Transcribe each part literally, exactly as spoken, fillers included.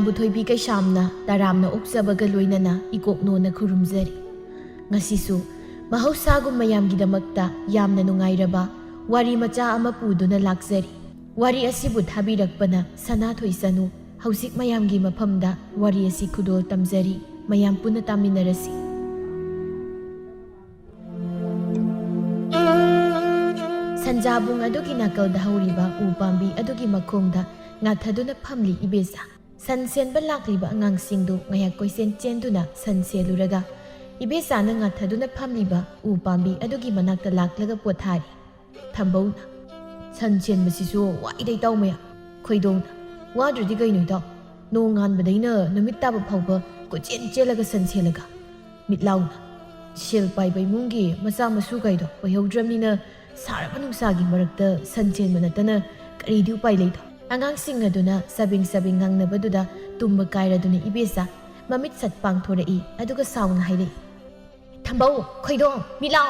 ꯕꯨꯊꯣꯏꯕꯤ ꯀꯩꯁꯥꯝꯅ ꯇꯔꯥꯝꯅ ꯑꯣꯛꯆꯕꯒ ꯂꯣꯏꯅꯅ ꯏꯀꯣꯛꯅꯣꯅ ꯈꯨꯔꯨꯝꯖꯔꯤ꯫ ꯉꯁꯤꯁꯨ ꯃꯍꯧꯁꯥꯒꯨꯝ ꯃꯌꯥꯝꯒꯤꯗꯃꯛꯇ ꯌꯥꯝꯅ ꯅꯨꯡꯉꯥꯏꯔꯕ ꯋꯥꯔꯤ ꯃꯆꯥ ꯑꯃ ꯄꯨꯗꯨꯅ ꯂꯥꯛꯆꯔꯤ꯫ ꯋꯥꯔꯤ ꯑꯁꯤꯕꯨ ꯊꯥꯕꯤꯔꯛꯄꯅ ꯁꯅꯥꯊꯣꯏ ꯆꯅꯨ꯫ ꯍꯧꯖꯤꯛ ꯃꯌꯥꯝꯒꯤ ꯃꯐꯝꯗ ꯋꯥꯔꯤ ꯑꯁꯤ ꯈꯨꯗꯣꯜ ꯇꯝꯖꯔꯤ꯫ ꯃꯌꯥꯝ ꯄꯨꯟꯅ ꯇꯥꯃꯤꯟꯅꯔꯁꯤ꯫ ꯁꯟꯖꯥꯕꯨꯡ ꯑꯗꯨꯒꯤ ꯅꯥꯀꯜꯗ ꯍꯧꯔꯤꯕ ꯎ ꯄꯥꯝꯕꯤ ꯑꯗꯨꯒꯤ ꯃꯈꯣꯡꯗ ꯉꯥꯊꯗꯨꯅ ꯐꯝꯂꯤ ꯏꯕꯦꯆꯥ꯫ ꯁꯟ ꯁꯦꯟꯕ ꯂꯥꯛꯂꯤꯕ ꯑꯉꯥꯡꯁꯤꯡꯗꯨ ꯉꯥꯏꯍꯥꯛ ꯀꯣꯏꯆꯦꯟ ꯆꯦꯟꯗꯨꯅ ꯁꯟ ꯁꯦꯜꯂꯨꯔꯒ ꯏꯕꯦꯆꯥꯅ ꯉꯥꯊꯗꯨꯅ ꯐꯝꯂꯤꯕ ꯎ ꯄꯥꯝꯕꯤ ꯑꯗꯨꯒꯤ ꯃꯅꯥꯛꯇ ꯂꯥꯛꯂꯒ ꯄꯣꯊꯥꯔꯤ꯫ ꯊꯝꯕꯧꯅ, "ꯁꯟ ꯁꯦꯟꯕꯁꯤꯁꯨ ꯋꯥꯏꯗ ꯏꯇꯥꯎ ꯃꯌꯥꯝ꯫" ꯈꯣꯏꯗꯣꯡꯅ, "ꯋꯥꯗ꯭ꯔꯗꯤ ꯀꯩꯅꯣ ꯏꯇꯥꯎ? ꯅꯣꯡ ꯉꯥꯟꯕꯗꯩꯅ ꯅꯨꯃꯤꯠ ꯇꯥꯕ ꯐꯥꯎꯕ ꯀꯣꯏꯆꯦꯟ ꯆꯦꯜꯂꯒ ꯁꯟ ꯁꯦꯜꯂꯒ?" ꯃꯤꯠꯂꯥꯎꯅ, "ꯁꯦꯜ ꯄꯥꯏꯕ ꯏꯃꯨꯡꯒꯤ ꯃꯆꯥ ꯃꯁꯨ ꯀꯥꯏꯗꯣ ꯑꯣꯏꯍꯧꯗ꯭ꯔꯕꯅꯤꯅ ꯁꯥꯔꯕ ꯅꯨꯡꯁꯥꯒꯤ ꯃꯔꯛꯇ ꯁꯟ ꯁꯦꯟꯕ ꯅꯠꯇꯅ ꯀꯔꯤꯗꯤ ꯎꯄꯥꯏ ꯂꯩꯗꯣ?" ꯑꯉꯥꯡꯁꯤꯡ ꯑꯗꯨꯅ ꯆꯕꯦꯡ ꯆꯕꯦꯡ ꯉꯥꯡꯅꯕꯗꯨꯗ ꯇꯨꯝꯕ ꯀꯥꯏꯔꯗꯨꯅ ꯏꯕꯦꯆꯥ ꯃꯃꯤꯠ ꯁꯠ ꯄꯥꯡꯊꯣꯔꯛꯏ, ꯑꯗꯨꯒ ꯁꯥꯎꯅ ꯍꯥꯏꯔꯛꯏ, "ꯊꯝꯕꯧ, ꯈꯣꯏꯗꯣꯡ, ꯃꯤꯠꯂꯥꯎ,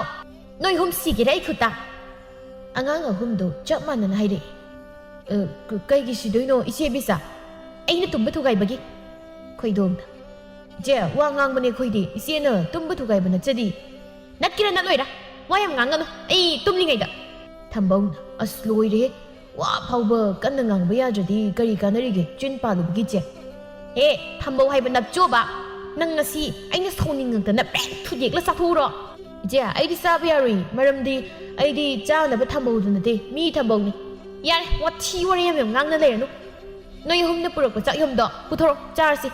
ꯅꯣꯏ ꯑꯍꯨꯝ ꯁꯤꯒꯦꯔꯥ ꯑꯩ ꯈꯨꯠꯇ!" ꯑꯉꯥꯡ ꯑꯍꯨꯝꯗꯨ ꯆꯞ ꯃꯥꯟꯅꯅ ꯍꯥꯏꯔꯛꯏ꯫ "ꯑ, ꯀ-, ꯀꯩꯒꯤ ꯁꯤꯗꯣꯏꯅꯣ, ꯏꯆꯦ ꯏꯕꯦꯆꯥ? ꯑꯩꯅ ꯇꯨꯝꯕ ꯊꯨꯒꯥꯏꯕꯒꯤ?" ꯈꯣꯏꯗꯣꯡꯅ, "ꯏꯆꯦ, ꯋꯥ ꯉꯥꯡꯕꯅꯦ ꯑꯩꯈꯣꯏꯗꯤ꯫ ꯏꯆꯦꯅ ꯇꯨꯝꯕ ꯊꯨꯒꯥꯏꯕ ꯅꯠꯆꯗꯤ꯫ ꯅꯠꯀꯦꯔꯥ ꯅꯠꯂꯣꯏꯔꯥ? ꯋꯥ ꯌꯥꯝ ꯉꯥꯡꯒꯅꯨ, ꯑꯩ ꯇꯨꯝꯂꯤꯉꯩꯗ꯫" ꯊꯝꯕꯧꯅ, "ꯑꯁ, ꯂꯣꯏꯔꯦꯍꯦ꯫ ꯋꯥ ꯐꯥꯎꯕ ꯀꯟꯅ ꯉꯥꯡꯕ ꯌꯥꯗ꯭ꯔꯗꯤ ꯀꯔꯤ ꯀꯥꯟꯅꯔꯤꯒꯦ ꯆꯤꯟ ꯄꯥꯜꯂꯨꯕꯒꯤ, ꯏꯆꯦ?" "ꯍꯦ, ꯊꯝꯕꯧ ꯍꯥꯏꯕ ꯅꯞꯆꯣꯕ꯫ ꯅꯪ ꯉꯁꯤ ꯑꯩꯅ ꯁꯥꯎꯅꯤꯡꯉꯛꯇꯅ ꯕ꯭ꯔꯦꯛ ꯊꯨꯗꯦꯛꯂ ꯆꯥꯊꯣꯛꯎꯔꯣ?" "ꯏꯆꯦ, ꯑꯩꯗꯤ ꯆꯥꯕ ꯌꯥꯔꯣꯏ, ꯃꯔꯝꯗꯤ ꯑꯩꯗꯤ ꯆꯥꯅꯕ ꯊꯝꯕꯧꯗꯨ ꯅꯠꯇꯦ, ꯃꯤ ꯊꯝꯕꯧꯅꯤ꯫" "ꯌꯥꯔꯦ, ꯋꯥꯊꯤ ꯋꯥꯔꯦꯝ ꯌꯥꯝ ꯉꯥꯡꯅ ꯂꯩꯔꯅꯨ꯫ ꯅꯣꯏ ꯑꯍꯨꯝꯅ ꯄꯨꯔꯛꯄ ꯆꯥꯛꯌꯣꯝꯗꯣ ꯄꯨꯊꯣꯔꯛꯑꯣ, ꯆꯥꯔꯁꯤ꯫"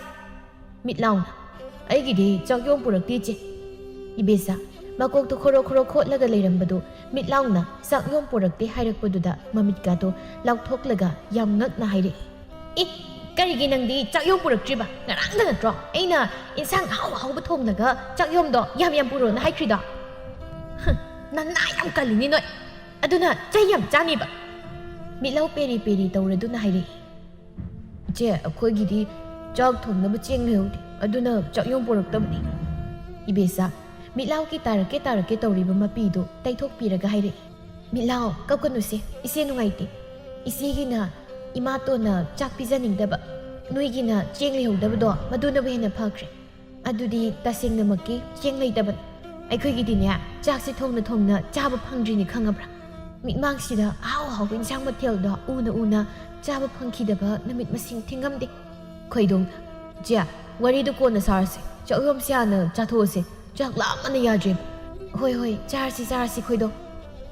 ꯃꯤꯠꯂꯥꯎꯅ, "ꯑꯩꯒꯤꯗꯤ ꯆꯥꯛꯌꯣꯝ ꯄꯨꯔꯛꯇꯦ, ꯏꯆꯦ꯫" ꯏꯕꯦꯆꯥ ꯃꯀꯣꯛꯇꯨ ꯈꯣꯔꯣ ꯈꯣꯔꯣ ꯈꯣꯠꯂꯒ ꯂꯩꯔꯝꯕꯗꯨ ꯃꯤꯠꯂꯥꯎꯅ ꯆꯥꯛꯌꯣꯝ ꯄꯨꯔꯛꯇꯦ ꯍꯥꯏꯔꯛꯄꯗꯨꯗ ꯃꯃꯤꯠꯀꯥꯗꯨ ꯂꯥꯎꯊꯣꯛꯂꯒ ꯌꯥꯝ ꯉꯛꯅ ꯍꯥꯏꯔꯛꯏ, "ꯑꯦ, ꯀꯔꯤꯒꯤ ꯅꯪꯗꯤ ꯆꯥꯛꯌꯣꯝ ꯄꯨꯔꯛꯇ꯭ꯔꯤꯕ? ꯉꯔꯥꯡꯗ ꯅꯠꯇ꯭ꯔꯣ ꯑꯩꯅ ꯏꯟꯁꯥꯡ ꯑꯍꯥꯎ ꯑꯍꯥꯎꯕ ꯊꯣꯡꯂꯒ ꯆꯥꯛꯌꯣꯝꯗꯣ ꯌꯥꯝ ꯌꯥꯝ ꯄꯨꯔꯛꯑꯣꯅ ꯍꯥꯏꯈ꯭ꯔꯤꯗꯣ? ꯍꯝ, ꯅꯅꯥ ꯌꯥꯝ ꯀꯜꯂꯤꯅꯦ ꯅꯣꯏ꯫ ꯑꯗꯨꯅ ꯆꯩ ꯌꯥꯝ ꯆꯥꯅꯤꯕ꯫" ꯃꯤꯠꯂꯥꯎ ꯄꯦꯔꯤ ꯄꯦꯔꯤ ꯇꯧꯔꯗꯨꯅ ꯍꯥꯏꯔꯛꯏ, "ꯏꯆꯦ, ꯑꯩꯈꯣꯏꯒꯤꯗꯤ ꯆꯥꯛ ꯊꯣꯡꯅꯕ ꯆꯦꯡ ꯂꯩꯍꯧꯗꯦ, ꯑꯗꯨꯅ ꯆꯥꯛꯌꯣꯝ ꯄꯨꯔꯛꯇꯕꯅꯤ꯫" ꯏꯕꯦꯆꯥ ꯃꯤꯠꯂꯥꯎꯒꯤ ꯇꯥꯔꯛꯀꯦ ꯇꯥꯔꯛꯀꯦ ꯇꯧꯔꯤꯕ ꯃꯄꯤꯗꯨ ꯇꯩꯊꯣꯛꯄꯤꯔꯒ ꯍꯥꯏꯔꯛꯏ, "ꯃꯤꯠꯂꯥꯎ, ꯀꯞꯀꯅꯨꯁꯦ, ꯏꯆꯦ ꯅꯨꯡꯉꯥꯏꯇꯦ꯫ ꯏꯆꯦꯒꯤꯅ ꯏꯃꯥꯇꯣꯟꯅ ꯆꯥꯛ ꯄꯤꯖꯅꯤꯡꯗꯕ, ꯅꯣꯏꯒꯤꯅ ꯆꯦꯡ ꯂꯩꯍꯧꯗꯕꯗꯣ ꯃꯗꯨꯅꯕꯨ ꯍꯦꯟꯅ ꯐꯈ꯭ꯔꯦ꯫ ꯑꯗꯨꯗꯤ ꯇꯁꯦꯡꯅꯃꯛꯀꯤ ꯆꯦꯡ ꯂꯩꯇꯕꯅꯤ꯫ ꯑꯩꯈꯣꯏꯒꯤꯗꯤꯅꯦ, ꯆꯥꯛꯁꯦ ꯊꯣꯡꯅ ꯊꯣꯡꯅ ꯆꯥꯕ ꯐꯪꯗ꯭ꯔꯤꯅꯤ, ꯈꯪꯉꯕ꯭ꯔꯥ? ꯃꯤꯠꯃꯥꯡꯁꯤꯗ ꯑꯍꯥꯎ ꯑꯍꯥꯎꯕ ꯏꯟꯁꯥꯡ ꯃꯊꯦꯜꯗꯣ ꯎꯅ ꯎꯅ ꯆꯥꯕ ꯐꯪꯈꯤꯗꯕ ꯅꯨꯃꯤꯠ ꯃꯁꯤꯡ ꯊꯤꯉꯝꯗꯦ꯫ ꯈꯣꯏꯗꯣꯡ, ꯆꯦ, ꯋꯥꯔꯤꯗꯣ ꯀꯣꯟꯅ ꯁꯥꯔꯁꯦ꯫ ꯆꯥꯛꯌꯣꯝꯁꯦ ꯍꯥꯟꯅ ꯆꯥꯊꯣꯛꯑꯁꯦ꯫ ꯆꯥꯛ ꯂꯥꯝꯕꯅ ꯌꯥꯗ꯭ꯔꯦꯕ꯫ ꯍꯣꯏ, ꯍꯣꯏ, ꯆꯥꯔꯁꯤ, ꯆꯥꯔꯁꯤ, ꯈꯣꯏꯗꯣꯡ꯫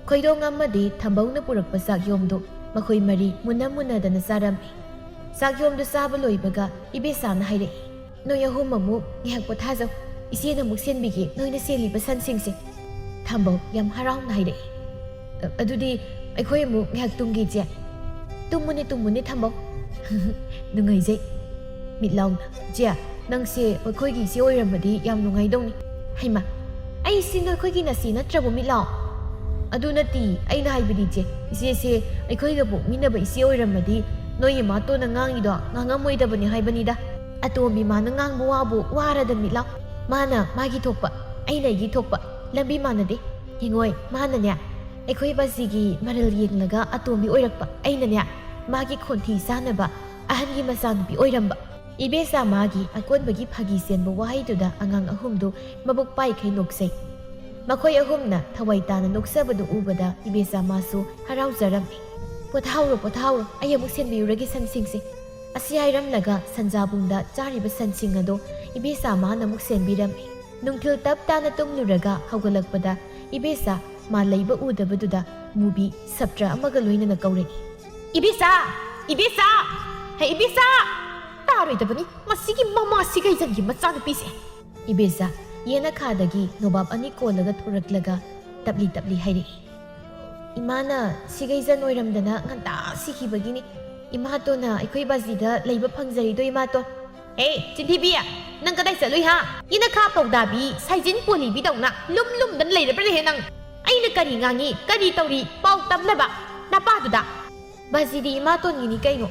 ꯈꯣꯏꯗꯣꯡ ꯑꯃꯗꯤ ꯊꯝꯕꯧꯅ ꯄꯨꯔꯛꯄ ꯆꯥꯛꯌꯣꯝꯗꯨ ꯃꯈꯣꯏ ꯃꯔꯤ ꯃꯨꯟꯅ ꯃꯨꯟꯅꯗꯅ ꯆꯥꯔꯝꯃꯤ꯫ ꯆꯥꯛꯌꯣꯝꯗꯨ ꯆꯥꯕ ꯂꯣꯏꯕꯒ ꯏꯕꯦꯆꯥꯅ ꯍꯥꯏꯔꯛꯏ, "ꯅꯣꯏ ꯑꯍꯨꯝ ꯑꯃꯨꯛ ꯉꯥꯏꯍꯥꯛ ꯄꯣꯊꯥꯖꯧ꯫ ꯏꯆꯦꯅ ꯑꯃꯨꯛ ꯁꯦꯟꯕꯤꯒꯦ ꯅꯣꯏꯅ ꯁꯦꯜꯂꯤꯕ ꯁꯟꯁꯤꯡꯁꯦ꯫" ꯊꯝꯕꯧ ꯌꯥꯝ ꯍꯔꯥꯎꯅ ꯍꯥꯏꯔꯛꯏ, "ꯑ-, ꯑꯗꯨꯗꯤ ꯑꯩꯈꯣꯏ ꯑꯃꯨꯛ ꯉꯥꯏꯍꯥꯛ ꯇꯨꯝꯒꯦ, ꯏꯆꯦ?" "ꯇꯨꯝꯃꯨꯅꯦ, ꯇꯨꯝꯃꯨꯅꯦ, ꯊꯝꯕꯧ꯫" ꯅꯨꯡꯉꯥꯏꯖꯩ꯫ ꯃꯤꯠ ꯂꯥꯎꯅ, "ꯏꯆꯦ, ꯅꯪꯁꯦ ꯑꯩꯈꯣꯏꯒꯤ ꯏꯆꯦ ꯑꯣꯏꯔꯝꯃꯗꯤ ꯌꯥꯝ ꯅꯨꯡꯉꯥꯏꯗꯧꯅꯤ꯫" "ꯍꯩꯃꯥ, ꯑꯩꯁꯤ ꯅꯈꯣꯏꯒꯤ ꯅꯆꯦ ꯅꯠꯇ꯭ꯔꯕꯣ, ꯃꯤꯠ ꯂꯥꯎ?" "ꯑꯗꯨ ꯅꯠꯇꯦ, ꯑꯩꯅ ꯍꯥꯏꯕꯗꯤ, ꯏꯆꯦ, ꯏꯆꯦꯁꯦ ꯑꯩꯈꯣꯏꯒ ꯄꯣꯛꯃꯤꯟꯅꯕ ꯏꯆꯦ ꯑꯣꯏꯔꯝꯃꯗꯤ ꯅꯣꯏ ꯏꯃꯥꯇꯣꯟꯅ ꯉꯥꯡꯉꯤꯗꯣ ꯉꯥꯡꯉꯝꯃꯣꯏꯗꯕꯅꯤ ꯍꯥꯏꯕꯅꯤꯗ꯫ ꯑꯇꯣꯝꯕꯤ ꯃꯥꯅ ꯉꯥꯡꯕ ꯋꯥꯕꯨ ꯋꯥꯔꯗ, ꯃꯤꯠ ꯂꯥꯎ꯫ ꯃꯥꯅ ꯃꯥꯒꯤ ꯊꯣꯛꯄ, ꯑꯩꯅ ꯑꯩꯒꯤ ꯊꯣꯛꯄ, ꯂꯝꯕꯤ ꯃꯥꯟꯅꯗꯦ꯫ ꯌꯦꯡꯉꯣꯏ, ꯃꯥꯅꯅꯦ ꯑꯩꯈꯣꯏ ꯕꯥꯖꯤꯒꯤ ꯃꯔꯜ ꯌꯦꯡꯂꯒ ꯑꯇꯣꯝꯕꯤ ꯑꯣꯏꯔꯛꯄ, ꯑꯩꯅꯅꯦ ꯃꯥꯒꯤ ꯈꯣꯟꯊꯤ ꯆꯥꯅꯕ ꯑꯍꯟꯒꯤ ꯃꯆꯥꯅꯨꯄꯤ ꯑꯣꯏꯔꯝꯕ꯫" ꯏꯕꯦꯆꯥ ꯃꯥꯒꯤ ꯑꯀꯣꯟꯕꯒꯤ ꯐꯥꯒꯤ ꯆꯦꯟꯕ ꯋꯥꯍꯩꯗꯨꯗ ꯑꯉꯥꯡ ꯑꯍꯨꯝꯗꯨ ꯃꯕꯨꯛ ꯄꯥꯏꯈꯩ ꯅꯣꯛꯆꯩ꯫ ꯃꯈꯣꯏ ꯑꯍꯨꯝꯅ ꯊꯋꯥꯏ ꯇꯥꯅ ꯅꯣꯛꯆꯕꯗꯨ ꯎꯕꯗ ꯏꯕꯦꯆꯥ ꯃꯥꯁꯨ ꯍꯔꯥꯎꯖꯔꯝꯃꯤ꯫ "ꯄꯣꯊꯥꯍꯧꯔꯣ, ꯄꯣꯊꯥꯍꯧꯔꯣ, ꯑꯩ ꯑꯃꯨꯛ ꯁꯦꯟꯕꯤꯔꯨꯔꯒꯦ ꯁꯟꯁꯤꯡꯁꯦ꯫" ꯑꯁꯤ ꯍꯥꯏꯔꯝꯂꯒ ꯁꯟꯖꯥꯕꯨꯡꯗ ꯆꯥꯔꯤꯕ ꯁꯟꯁꯤꯡ ꯑꯗꯨ ꯏꯕꯦꯆꯥ ꯃꯥꯅ ꯑꯃꯨꯛ ꯁꯦꯟꯕꯤꯔꯝꯃꯤ꯫ ꯅꯨꯡꯊꯤꯜ ꯇꯞ ꯇꯥꯅ ꯇꯨꯝꯂꯨꯔꯒ ꯍꯧꯒꯠꯂꯛꯄꯗ ꯏꯕꯦꯆꯥ ꯃꯥ ꯂꯩꯕ ꯎꯗꯕꯗꯨꯗ ꯃꯨꯕꯤ ꯁꯞꯇ꯭ꯔ ꯑꯃꯒ ꯂꯣꯏꯅꯅ ꯀꯧꯔꯛꯏ꯫ "ꯏꯕꯦꯆꯥ! ꯏꯕꯦꯆꯥ! ꯍꯦ, ꯏꯕꯦꯆꯥ!" ꯇꯥꯔꯣꯏꯗꯕꯅꯤ ꯃꯁꯤꯒꯤ ꯃꯃꯥ ꯁꯤꯒꯩꯖꯟꯒꯤ ꯃꯆꯥꯅꯨꯄꯤꯁꯦ꯫ ꯏꯕꯦꯆꯥ ꯌꯦꯅꯈꯥꯗꯒꯤ ꯅꯣꯕꯥꯞ ꯑꯅꯤ ꯀꯣꯜꯂꯒ ꯊꯣꯔꯛꯂꯒ ꯇꯞꯂꯤ ꯇꯞꯂꯤ ꯍꯥꯏꯔꯛꯏ꯫ "ꯏꯃꯥꯅ ꯁꯤꯒꯩꯖꯟ ꯑꯣꯏꯔꯝꯗꯅ ꯉꯟꯇꯥ ꯁꯤꯈꯤꯕꯒꯤꯅꯤ꯫ ꯏꯃꯥꯇꯣꯟꯅ ꯑꯩꯈꯣꯏ ꯕꯥꯖꯤꯗ ꯂꯩꯕ ꯐꯪꯖꯔꯤꯗꯣ, ꯏꯃꯥꯇꯣꯟ꯫" "ꯑꯦ, ꯆꯤꯟꯊꯤꯕꯤ, ꯅꯪ ꯀꯗꯥꯏ ꯆꯠꯂꯨꯏ ꯍꯥ? ꯌꯦꯅꯈꯥ ꯄꯧꯗꯥꯕꯤ, ꯁꯥꯏꯖꯤꯟ ꯄꯣꯂꯤꯕꯤꯗꯧꯅ ꯂꯨꯝ ꯂꯨꯝꯗꯅ ꯂꯩꯔꯕ꯭ꯔꯅꯦꯍꯦ ꯅꯪ? ꯑꯩꯅ ꯀꯔꯤ ꯉꯥꯡꯉꯤ, ꯀꯔꯤ ꯇꯧꯔꯤ, ꯄꯥꯎ ꯇꯝꯅꯕ ꯅꯄꯥꯗꯨꯗ?" "ꯕꯥꯖꯤꯗꯤ ꯏꯃꯥꯇꯣꯟꯒꯤꯅꯤ ꯀꯩꯅꯣ꯫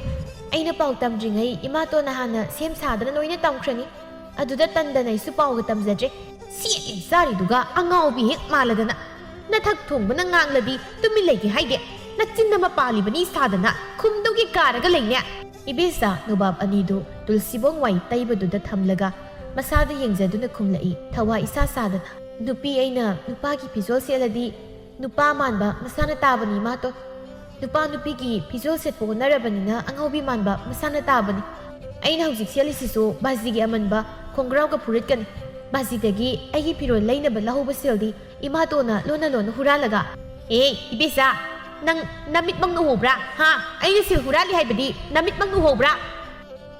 ꯑꯩꯅ ꯄꯥꯎ ꯇꯝꯗ꯭ꯔꯤꯉꯩ ꯏꯃꯥꯇꯣꯟꯅ ꯍꯥꯟꯅ ꯁꯦꯝ ꯁꯥꯗꯅ ꯂꯣꯏꯅ ꯇꯝꯈ꯭ꯔꯅꯤ꯫ ꯑꯗꯨꯗ ꯇꯟꯗꯅ ꯑꯩꯁꯨ ꯄꯥꯎꯒ ꯇꯝꯖꯗ꯭ꯔꯦ꯫" "ꯁꯦꯠꯂꯤ ꯆꯥꯔꯤꯗꯨꯒ ꯑꯉꯥꯎꯕꯤ ꯍꯦꯛ ꯃꯥꯜꯂꯗꯅ꯫ ꯅꯊꯛ ꯊꯣꯡꯕꯅ ꯉꯥꯡꯂꯗꯤ ꯇꯨꯃꯤꯟ ꯂꯩꯒꯦ ꯍꯥꯏꯗꯦ꯫ ꯅꯆꯤꯟ ꯑꯃ ꯄꯥꯜꯂꯤꯕꯅꯤ ꯁꯥꯗꯅ ꯈꯨꯝꯗꯧꯒꯤ ꯀꯥꯔꯒ ꯂꯩꯅꯦ꯫" ꯏꯕꯦꯆꯥ ꯅꯣꯕꯥꯞ ꯑꯅꯤꯗꯨ ꯇꯨꯜꯁꯤꯕꯣꯡ ꯋꯥꯏ ꯇꯩꯕꯗꯨꯗ ꯊꯝꯂꯒ ꯃꯁꯥꯗ ꯌꯦꯡꯖꯗꯨꯅ ꯈꯨꯝꯂꯛꯏ, ꯊꯋꯥ ꯏꯁꯥ ꯁꯥꯗꯅ꯫ "ꯅꯨꯄꯤ ꯑꯩꯅ ꯅꯨꯄꯥꯒꯤ ꯐꯤꯖꯣꯜ ꯁꯦꯠꯂꯗꯤ ꯅꯨꯄꯥ ꯃꯥꯟꯕ ꯃꯁꯥꯅ ꯇꯥꯕꯅꯤ, ꯏꯃꯥꯇꯣꯟ꯫ ꯅꯨꯄꯥ ꯅꯨꯄꯤꯒꯤ ꯐꯤꯖꯣꯜ ꯁꯦꯠꯄ ꯍꯣꯠꯅꯔꯕꯅꯤꯅ ꯑꯉꯥꯎꯕꯤ ꯃꯥꯟꯕ ꯃꯁꯥꯅ ꯇꯥꯕꯅꯤ꯫ ꯑꯩꯅ ꯍꯧꯖꯤꯛ ꯁꯦꯠꯂꯤꯁꯤꯁꯨ ꯕꯥꯖꯤꯒꯤ ꯑꯃꯟꯕ ꯈꯣꯡꯒ꯭ꯔꯥꯎꯒ ꯐꯨꯔꯤꯠꯀꯅꯤ꯫ ꯕꯥꯖꯤꯗꯒꯤ ꯑꯩꯒꯤ ꯐꯤꯔꯣꯜ ꯂꯩꯅꯕ ꯂꯧꯍꯧꯕ ꯁꯦꯜꯗꯤ ꯏꯃꯥꯇꯣꯟꯅ ꯂꯣꯟꯅ ꯂꯣꯟꯅ ꯍꯨꯔꯥꯜꯂꯒ꯫ ꯑꯦ, ꯏꯕꯦꯆꯥ, ꯅꯪ ꯅꯃꯤꯠꯃꯛꯅ ꯎꯍꯧꯕ꯭ꯔꯥ? ꯍꯥ? ꯑꯩꯅ ꯁꯦꯜ ꯍꯨꯔꯥꯜꯂꯤ ꯍꯥꯏꯕꯗꯤ ꯅꯃꯤꯠꯃꯛꯅ ꯎꯍꯧꯕ꯭ꯔꯥ?"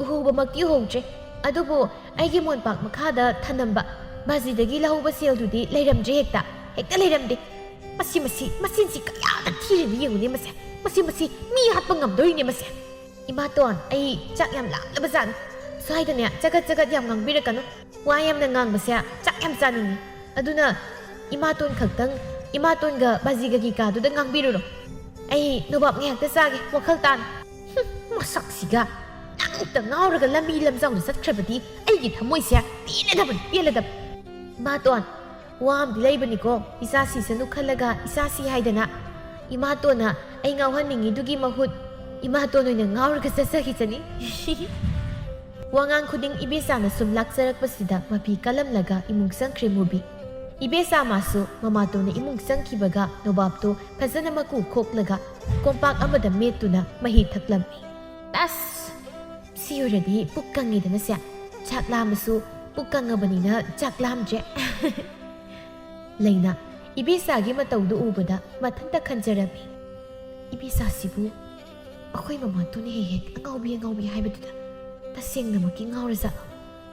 "ꯎꯍꯧꯕꯃꯛꯇꯤ ꯎꯍꯧꯗ꯭ꯔꯦ, ꯑꯗꯨꯕꯨ ꯑꯩꯒꯤ ꯃꯣꯟꯄꯥꯛ ꯃꯈꯥꯗ ꯊꯅꯝꯕ ꯕꯥꯖꯤꯗꯒꯤ ꯂꯧꯍꯧꯕ ꯁꯦꯜꯗꯨꯗꯤ ꯂꯩꯔꯝꯗ꯭ꯔꯦ ꯍꯦꯛꯇ, ꯍꯦꯛꯇ ꯂꯩꯔꯝꯗꯦ꯫ ꯃꯁꯤ, ꯃꯁꯤ, ꯃꯆꯤꯟꯁꯤ ꯀꯌꯥꯗ ꯊꯤꯔꯤꯅꯤ ꯌꯦꯡꯉꯨꯅꯦ ꯃꯁꯦ꯫ ꯃꯁꯤ, ꯃꯁꯤ ꯃꯤ ꯍꯥꯠꯄ ꯉꯝꯗꯣꯔꯤꯅꯦ ꯃꯁꯦ꯫ ꯏꯃꯥꯇꯣꯟ, ꯑꯩ ꯆꯥꯛ ꯌꯥꯝ ꯂꯥꯝꯂꯕ ꯖꯥꯠꯅꯤ꯫ ꯁ꯭ꯋꯥꯏꯗꯅꯦ ꯆꯒꯠ ꯆꯒꯠ ꯌꯥꯝ ꯉꯥꯡꯕꯤꯔꯛꯀꯅꯨ꯫ ꯋꯥ ꯌꯥꯝꯅ ꯉꯥꯡꯕꯁꯦ ꯆꯥꯛ ꯌꯥꯝ ꯆꯥꯅꯤꯡꯉꯤ꯫ ꯑꯗꯨꯅ ꯏꯃꯥꯇꯣꯟ ꯈꯛꯇꯪ, ꯏꯃꯥꯇꯣꯟꯒ ꯕꯥꯖꯤꯒꯒꯤ ꯀꯥꯗꯨꯗ ꯉꯥꯡꯕꯤꯔꯨꯔꯣ꯫ ꯑꯩ ꯅꯣꯕꯥꯞ ꯉꯥꯏꯍꯥꯛꯇ ꯆꯥꯒꯦ, ꯋꯥꯈꯜ ꯇꯥꯅ꯫ ꯍꯨꯝ, ꯃꯁꯛꯁꯤꯒ꯫ ꯅꯪꯇ ꯉꯥꯎꯔꯒ ꯂꯝꯕꯤ ꯂꯝꯖꯥꯎꯗ ꯆꯠꯈ꯭ꯔꯕꯗꯤ ꯑꯩꯒꯤ ꯊꯃꯣꯏꯁꯦ ꯄꯦꯜꯂꯗꯕꯅꯤ, ꯄꯦꯜꯂꯗꯕꯅꯤ꯫ ꯏꯃꯥꯇꯣꯟ, ꯋꯥ ꯑꯃꯗꯤ ꯂꯩꯕꯅꯤꯀꯣ, ꯏꯆꯥ ꯁꯤꯁꯅꯨ ꯈꯜꯂꯒ ꯏꯆꯥ ꯁꯤ ꯍꯥꯏꯗꯅ꯫ ꯏꯃꯥꯇꯣꯟꯅ ꯑꯩ ꯉꯥꯎꯍꯟꯅꯤꯡꯉꯤꯗꯨꯒꯤ ꯃꯍꯨꯠ ꯏꯃꯥꯇꯣꯟ ꯑꯣꯏꯅ ꯉꯥꯎꯔꯒ ꯆꯠꯆꯈꯤꯁꯅꯤ꯫ ꯋꯥꯉꯥꯡ ꯈꯨꯗꯤꯡ ꯏꯕꯦꯆꯥꯅ ꯁꯨꯝ ꯂꯥꯛꯆꯔꯛꯄꯁꯤꯗ ꯃꯐꯤ ꯀꯜꯂꯝꯂꯒ ꯏꯃꯨꯡ ꯆꯪꯈ꯭ꯔꯦ ꯃꯨꯕꯤ꯫ ꯏꯕꯦꯆꯥ ꯃꯥꯁꯨ ꯃꯃꯥꯇꯣꯟꯅ ꯏꯃꯨꯡ ꯆꯪꯈꯤꯕꯒ ꯅꯣꯕꯥꯞꯇꯨ ꯐꯖꯅ ꯃꯀꯨ ꯈꯣꯛꯂꯒ ꯀꯣꯝꯄꯥꯛ ꯑꯃꯗ ꯃꯦꯠꯇꯨꯅ ꯃꯍꯤ ꯊꯛꯂꯝꯃꯤ꯫ ꯑꯁ! ꯁꯤ ꯑꯣꯏꯔꯗꯤ ꯄꯨꯛ ꯀꯪꯉꯦꯗꯅ ꯁꯦ꯫ ꯆꯥꯛ ꯂꯥꯝꯃꯁꯨ ꯄꯨꯛ ꯀꯪꯉꯕꯅꯤꯅ ꯆꯥꯛ ꯂꯥꯝꯗ꯭ꯔꯦ꯫ ꯂꯩꯅꯥ ꯏꯕꯦꯆꯥꯒꯤ ꯃꯇꯧꯗꯨ ꯎꯕꯗ ꯃꯊꯟꯇ ꯈꯟꯖꯔꯝꯃꯤ, "ꯏꯕꯦꯆꯥꯁꯤꯕꯨ ꯑꯩꯈꯣꯏ ꯃꯃꯥꯇꯣꯟꯅ ꯍꯦꯛ ꯍꯦꯛ ꯑꯉꯥꯎꯕꯤ ꯑꯉꯥꯎꯕꯤ ꯍꯥꯏꯕꯗꯨꯗ ꯇꯁꯦꯡꯅꯃꯛꯀꯤ ꯉꯥꯎꯔꯖꯥꯠꯂꯣ?"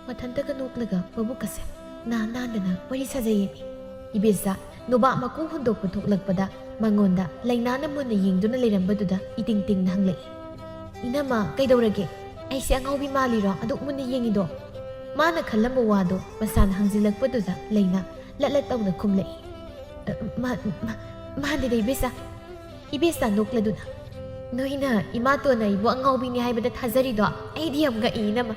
ꯃꯊꯟꯇꯒ ꯅꯣꯛꯂꯒ ꯃꯕꯨꯛꯀꯁꯦ ꯅꯥꯟ ꯅꯥꯟꯗꯅ ꯋꯥꯔꯤ ꯁꯥꯖꯩꯌꯦꯃꯤ꯫ ꯏꯕꯦꯆꯥ ꯅꯣꯕꯥꯞ ꯃꯀꯨ ꯍꯨꯟꯗꯣꯛꯄ ꯊꯣꯛꯂꯛꯄꯗ ꯃꯉꯣꯟꯗ ꯂꯩꯅꯥꯅ ꯃꯨꯟꯅ ꯌꯦꯡꯗꯨꯅ ꯂꯩꯔꯝꯕꯗꯨꯗ ꯏꯇꯤꯡ ꯇꯤꯡꯅ ꯍꯪꯂꯛꯏ, "ꯏꯅꯝꯃ, ꯀꯩꯗꯧꯔꯒꯦ? ꯑꯩꯁꯦ ꯑꯉꯥꯎꯕꯤ ꯃꯥꯜꯂꯤꯔꯣ ꯑꯗꯨꯛ ꯃꯨꯟꯅ ꯌꯦꯡꯉꯤꯗꯣ?" ꯃꯥꯅ ꯈꯜꯂꯝꯕ ꯋꯥꯗꯣ ꯃꯁꯥꯅ ꯍꯪꯖꯤꯜꯂꯛꯄꯗꯨꯗ ꯂꯩꯅꯥ ꯂꯠ ꯂꯠ ꯇꯧꯅ ꯈꯨꯝꯂꯛꯏ, "ꯑ, ꯃꯥ-, ꯃꯥ-, ꯃꯥꯟꯗꯦꯗ ꯏꯕꯦꯆꯥ꯫" ꯏꯕꯦꯆꯥ ꯅꯣꯛꯂꯗꯨꯅ, "ꯅꯣꯏꯅ ꯏꯃꯥꯇꯣꯟꯅ ꯑꯩꯕꯨ ꯑꯉꯥꯎꯕꯤꯅꯤ ꯍꯥꯏꯕꯗ ꯊꯥꯖꯔꯤꯗꯣ ꯑꯩꯗꯤ ꯌꯥꯝ ꯉꯛꯏ ꯏꯅꯝꯃ꯫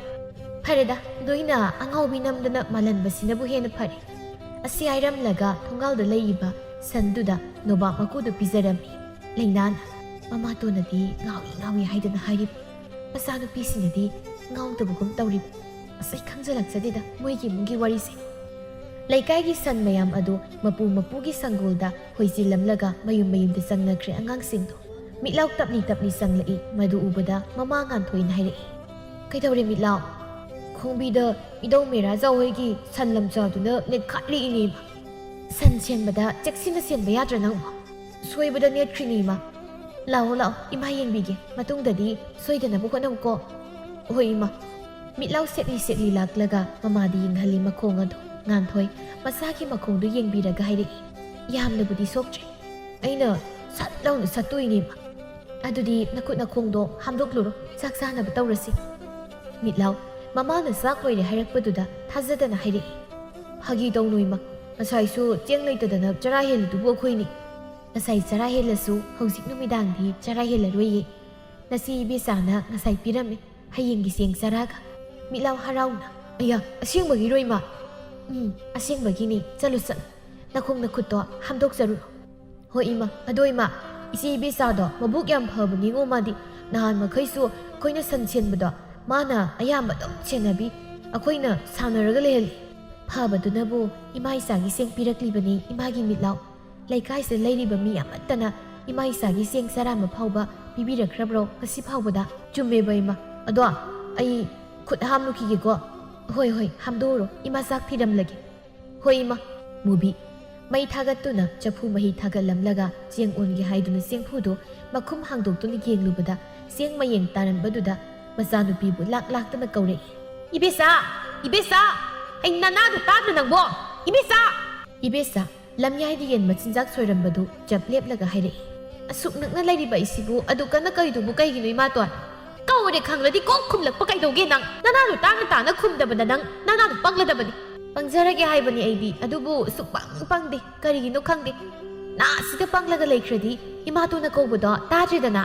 ꯐꯔꯦꯗ, ꯅꯣꯏꯅ ꯑꯉꯥꯎꯕꯤ ꯅꯝꯗꯅ ꯃꯥꯜꯍꯟꯕꯁꯤꯅꯕꯨ ꯍꯦꯟꯅ ꯐꯔꯦ꯫" ꯑꯁꯤ ꯍꯥꯏꯔꯝꯂꯒ ꯊꯣꯡꯒꯥꯜꯗ ꯂꯩꯔꯤꯕ ꯁꯟꯗꯨꯗ ꯅꯣꯕꯥꯞ ꯃꯀꯨꯗꯨ ꯄꯤꯖꯔꯝꯃꯤ꯫ ꯂꯩꯅꯥꯅ, "ꯃꯃꯥꯇꯣꯟꯅꯗꯤ ꯉꯥꯎꯏ ꯉꯥꯎꯏ ꯍꯥꯏꯗꯅ ꯍꯥꯏꯔꯤꯕ꯫ ꯃꯆꯥꯅꯨꯄꯤꯁꯤꯅꯗꯤ ꯉꯥꯎꯗꯕꯒꯨꯝ ꯇꯧꯔꯤꯕ꯫ ꯑꯁ, ꯑꯩ ꯈꯪꯖꯤꯜꯂꯛꯆꯗꯦꯗ ꯃꯣꯏꯒꯤ ꯏꯃꯨꯡꯒꯤ ꯋꯥꯔꯤꯁꯦ꯫ ꯂꯩꯀꯥꯏꯒꯤ ꯁꯟ ꯃꯌꯥꯝ ꯑꯗꯨ ꯃꯄꯨ ꯃꯄꯨꯒꯤ ꯁꯪꯒꯣꯜꯗ ꯍꯣꯏꯖꯤꯜꯂꯝꯂꯒ ꯃꯌꯨꯝ ꯃꯌꯨꯝꯗ ꯆꯪꯅꯈ꯭ꯔꯦ ꯑꯉꯥꯡꯁꯤꯡꯗꯣ꯫ ꯃꯤꯠꯂꯥꯎ ꯇꯞꯂꯤ ꯇꯞꯂꯤ ꯆꯪꯂꯛꯏ꯫ ꯃꯗꯨ ꯎꯕꯗ ꯃꯃꯥ ꯉꯥꯟꯊꯣꯏꯅ ꯍꯥꯏꯔꯛꯏ, "ꯀꯩꯗꯧꯔꯦ ꯃꯤꯠꯂꯥꯎ?" "ꯈꯣꯡꯕꯤꯗ ꯏꯙꯧ ꯃꯦꯔꯥ ꯖꯥꯎꯍꯣꯏꯒꯤ ꯁꯟ ꯂꯝꯆꯥꯗꯨꯅ ꯅꯦꯠꯈꯥꯏꯔꯛꯏꯅꯦ ꯏꯃꯥ꯫ ꯁꯟ ꯁꯦꯟꯕꯗ ꯆꯦꯛꯁꯤꯟꯅ ꯁꯦꯟꯕ ꯌꯥꯗ꯭ꯔꯥ ꯅꯪꯕꯣ? ꯁꯣꯏꯕꯗ ꯅꯦꯠꯈ꯭ꯔꯤꯅꯦ ꯏꯃꯥ꯫ ꯂꯥꯛꯑꯣ ꯂꯥꯛꯑꯣ ꯏꯃꯥ ꯌꯦꯡꯕꯤꯒꯦ, ꯃꯇꯨꯡꯗꯗꯤ ꯁꯣꯏꯗꯅꯕ ꯍꯣꯠꯅꯧꯀꯣ꯫" "ꯍꯣꯏ ꯏꯃꯥ꯫" ꯃꯤꯠꯂꯥꯎ ꯁꯦꯠꯂꯤ ꯁꯦꯠꯂꯤ ꯂꯥꯛꯂꯒ ꯃꯃꯥꯗ ꯌꯦꯡꯍꯜꯂꯤ ꯃꯈꯣꯡ ꯑꯗꯨ꯫ ꯉꯥꯟꯊꯣꯏ ꯃꯁꯥꯒꯤ ꯃꯈꯣꯡꯗꯨ ꯌꯦꯡꯕꯤꯔꯒ ꯍꯥꯏꯔꯛꯏ, "ꯌꯥꯝꯅꯕꯨꯗꯤ ꯁꯣꯛꯇ꯭ꯔꯤ꯫ ꯑꯩꯅ ꯁꯠ ꯂꯥꯎꯅ ꯁꯠꯇꯣꯛꯏꯅꯦ ꯏꯃꯥ꯫ ꯑꯗꯨꯗꯤ ꯅꯈꯨꯠ ꯅꯈꯣꯡꯗꯣ ꯍꯥꯝꯗꯣꯛꯂꯨꯔꯣ, ꯆꯥꯛ ꯆꯥꯅꯕ ꯇꯧꯔꯁꯤ꯫" ꯃꯤꯠꯂꯥꯎ ꯃꯃꯥꯅ ꯆꯥꯛ ꯂꯣꯏꯔꯦ ꯍꯥꯏꯔꯛꯄꯗꯨꯗ ꯊꯥꯖꯗꯅ ꯍꯥꯏꯔꯛꯏ, "ꯐꯥꯒꯤ ꯇꯧꯅꯨ ꯏꯃꯥ, ꯉꯁꯥꯏꯁꯨ ꯆꯦꯡ ꯂꯩꯇꯗꯅ ꯆꯔꯥ ꯍꯦꯜꯂꯤꯗꯨꯕꯨ ꯑꯩꯈꯣꯏꯅꯤ꯫ ꯉꯁꯥꯏ ꯆꯔꯥ ꯍꯦꯜꯂꯁꯨ ꯍꯧꯖꯤꯛ ꯅꯨꯃꯤꯗꯥꯡꯗꯤ ꯆꯔꯥ ꯍꯦꯜꯂꯔꯣꯏꯌꯦ꯫ ꯅꯆꯦ ꯏꯕꯦꯆꯥꯅ ꯉꯁꯥꯏ ꯄꯤꯔꯝꯃꯦ ꯍꯌꯦꯡꯒꯤ ꯆꯦꯡ ꯆꯔꯥꯒ꯫" ꯃꯤꯠꯂꯥꯎ ꯍꯔꯥꯎꯅ, "ꯑꯌꯥ, ꯑꯁꯦꯡꯕꯒꯤꯔꯣ ꯏꯃꯥ?" "ꯎꯝ, ꯑꯁꯦꯡꯕꯒꯤꯅꯤ꯫ ꯆꯠꯂꯨ ꯆꯠꯂꯨ, ꯅꯈꯣꯡ ꯅꯈꯨꯠꯇꯣ ꯍꯥꯝꯗꯣꯛꯆꯔꯨꯔꯣ꯫" "ꯍꯣꯏ ꯏꯃꯥ꯫ ꯑꯗꯣ ꯏꯃꯥ, ꯏꯆꯦ ꯏꯕꯦꯆꯥꯗꯣ ꯃꯕꯨꯛ ꯌꯥꯝ ꯐꯕꯅꯤꯉꯣ ꯃꯥꯗꯤ꯫ ꯅꯍꯥꯟ ꯃꯈꯩꯁꯨ ꯑꯩꯈꯣꯏꯅ ꯁꯟ ꯁꯦꯟꯕꯗꯣ ꯃꯥꯅ ꯑꯌꯥꯝꯕ ꯑꯗꯨꯝ ꯁꯦꯟꯅꯕꯤ꯫ ꯑꯩꯈꯣꯏꯅ ꯁꯥꯟꯅꯔꯒ ꯂꯩꯍꯜꯂꯤ꯫" "ꯐꯕꯗꯨꯅꯕꯨ ꯏꯃꯥ ꯏꯆꯥꯒꯤ ꯆꯦꯡ ꯄꯤꯔꯛꯂꯤꯕꯅꯤ ꯏꯃꯥꯒꯤ ꯃꯤꯠꯂꯥꯎ꯫ ꯂꯩꯀꯥꯏꯁꯤꯗ ꯂꯩꯔꯤꯕ ꯃꯤ ꯑꯃꯠꯇꯅ ꯏꯃꯥ ꯏꯆꯥꯒꯤ ꯆꯦꯡ ꯆꯔꯥ ꯑꯃ ꯐꯥꯎꯕ ꯄꯤꯕꯤꯔꯛꯈ꯭ꯔꯕ꯭ꯔꯣ ꯉꯁꯤ ꯐꯥꯎꯕꯗ?" "ꯆꯨꯝꯃꯦꯕ ꯏꯃꯥ꯫ ꯑꯗꯣ ꯑꯩ ꯈꯨꯠ ꯍꯥꯝꯂꯨꯈꯤꯒꯦꯀꯣ꯫" "ꯍꯣꯏ ꯍꯣꯏ, ꯍꯥꯝꯗꯣꯛꯎꯔꯣ, ꯏꯃꯥ ꯆꯥꯛ ꯊꯤꯔꯝꯂꯒꯦ꯫" "ꯍꯣꯏ ꯏꯃꯥ꯫" ꯃꯨꯕꯤ ꯃꯩ ꯊꯥꯒꯠꯇꯨꯅ ꯆꯐꯨ ꯃꯍꯤ ꯊꯥꯒꯠꯂꯝꯂꯒ ꯆꯦꯡ ꯑꯣꯟꯒꯦ ꯍꯥꯏꯗꯨꯅ ꯆꯦꯡꯐꯨꯗꯨ ꯃꯈꯨꯝ ꯍꯥꯡꯗꯣꯛꯇꯨꯅ ꯌꯦꯡꯂꯨꯕꯗ ꯆꯦꯡ ꯃꯌꯦꯡ ꯇꯥꯔꯝꯕꯗꯨꯗ ꯃꯆꯥꯅꯨꯄꯤꯕꯨ ꯂꯥꯛ ꯂꯥꯛꯇꯅ ꯀꯧꯔꯛꯏ꯫ "ꯏꯕꯦꯆꯥ! ꯏꯕꯦꯆꯥ! ꯑꯩ ꯅꯅꯥꯗꯨ ꯇꯥꯗ꯭ꯔ ꯅꯪꯕꯣ? ꯏꯕꯦꯆꯥ!" ꯏꯕꯦꯆꯥ ꯂꯝꯌꯥꯏꯗ ꯌꯦꯟ ꯃꯆꯤꯟꯖꯥꯛ ꯁꯣꯏꯔꯝꯕꯗꯨ ꯆꯞ ꯂꯦꯞꯂꯒ ꯍꯥꯏꯔꯛꯏ꯫ "ꯑꯁꯨꯛ ꯅꯛꯅ ꯂꯩꯔꯤꯕ ꯑꯩꯁꯤꯕꯨ ꯑꯗꯨ ꯀꯟꯅ ꯀꯧꯔꯤꯗꯨꯕꯨ ꯀꯩꯒꯤꯅꯣ ꯏꯃꯥꯇꯣꯟ?" "ꯀꯧꯔꯦ ꯈꯪꯂꯗꯤ ꯀꯣꯛ ꯈꯨꯝꯂꯛꯄ ꯀꯩꯗꯧꯒꯦ ꯅꯪ? ꯅꯅꯥꯗꯨ ꯇꯥꯅ ꯇꯥꯅ ꯈꯨꯝꯗꯕꯗ ꯅꯪ ꯅꯅꯥꯗꯨ ꯄꯪꯂꯗꯕꯅꯤ꯫" "ꯄꯪꯖꯔꯒꯦ ꯍꯥꯏꯕꯅꯤ ꯑꯩꯗꯤ, ꯑꯗꯨꯕꯨ ꯁꯨꯛꯄꯪ ꯄꯪꯗꯦ꯫ ꯀꯔꯤꯒꯤꯅꯣ ꯈꯪꯗꯦ꯫ ꯅꯥꯁꯤꯗ ꯄꯪꯂꯒ ꯂꯩꯈ꯭ꯔꯗꯤ ꯏꯃꯥꯇꯣꯟꯅ ꯀꯧꯕꯗꯣ ꯇꯥꯗ꯭ꯔꯦꯗꯅ꯫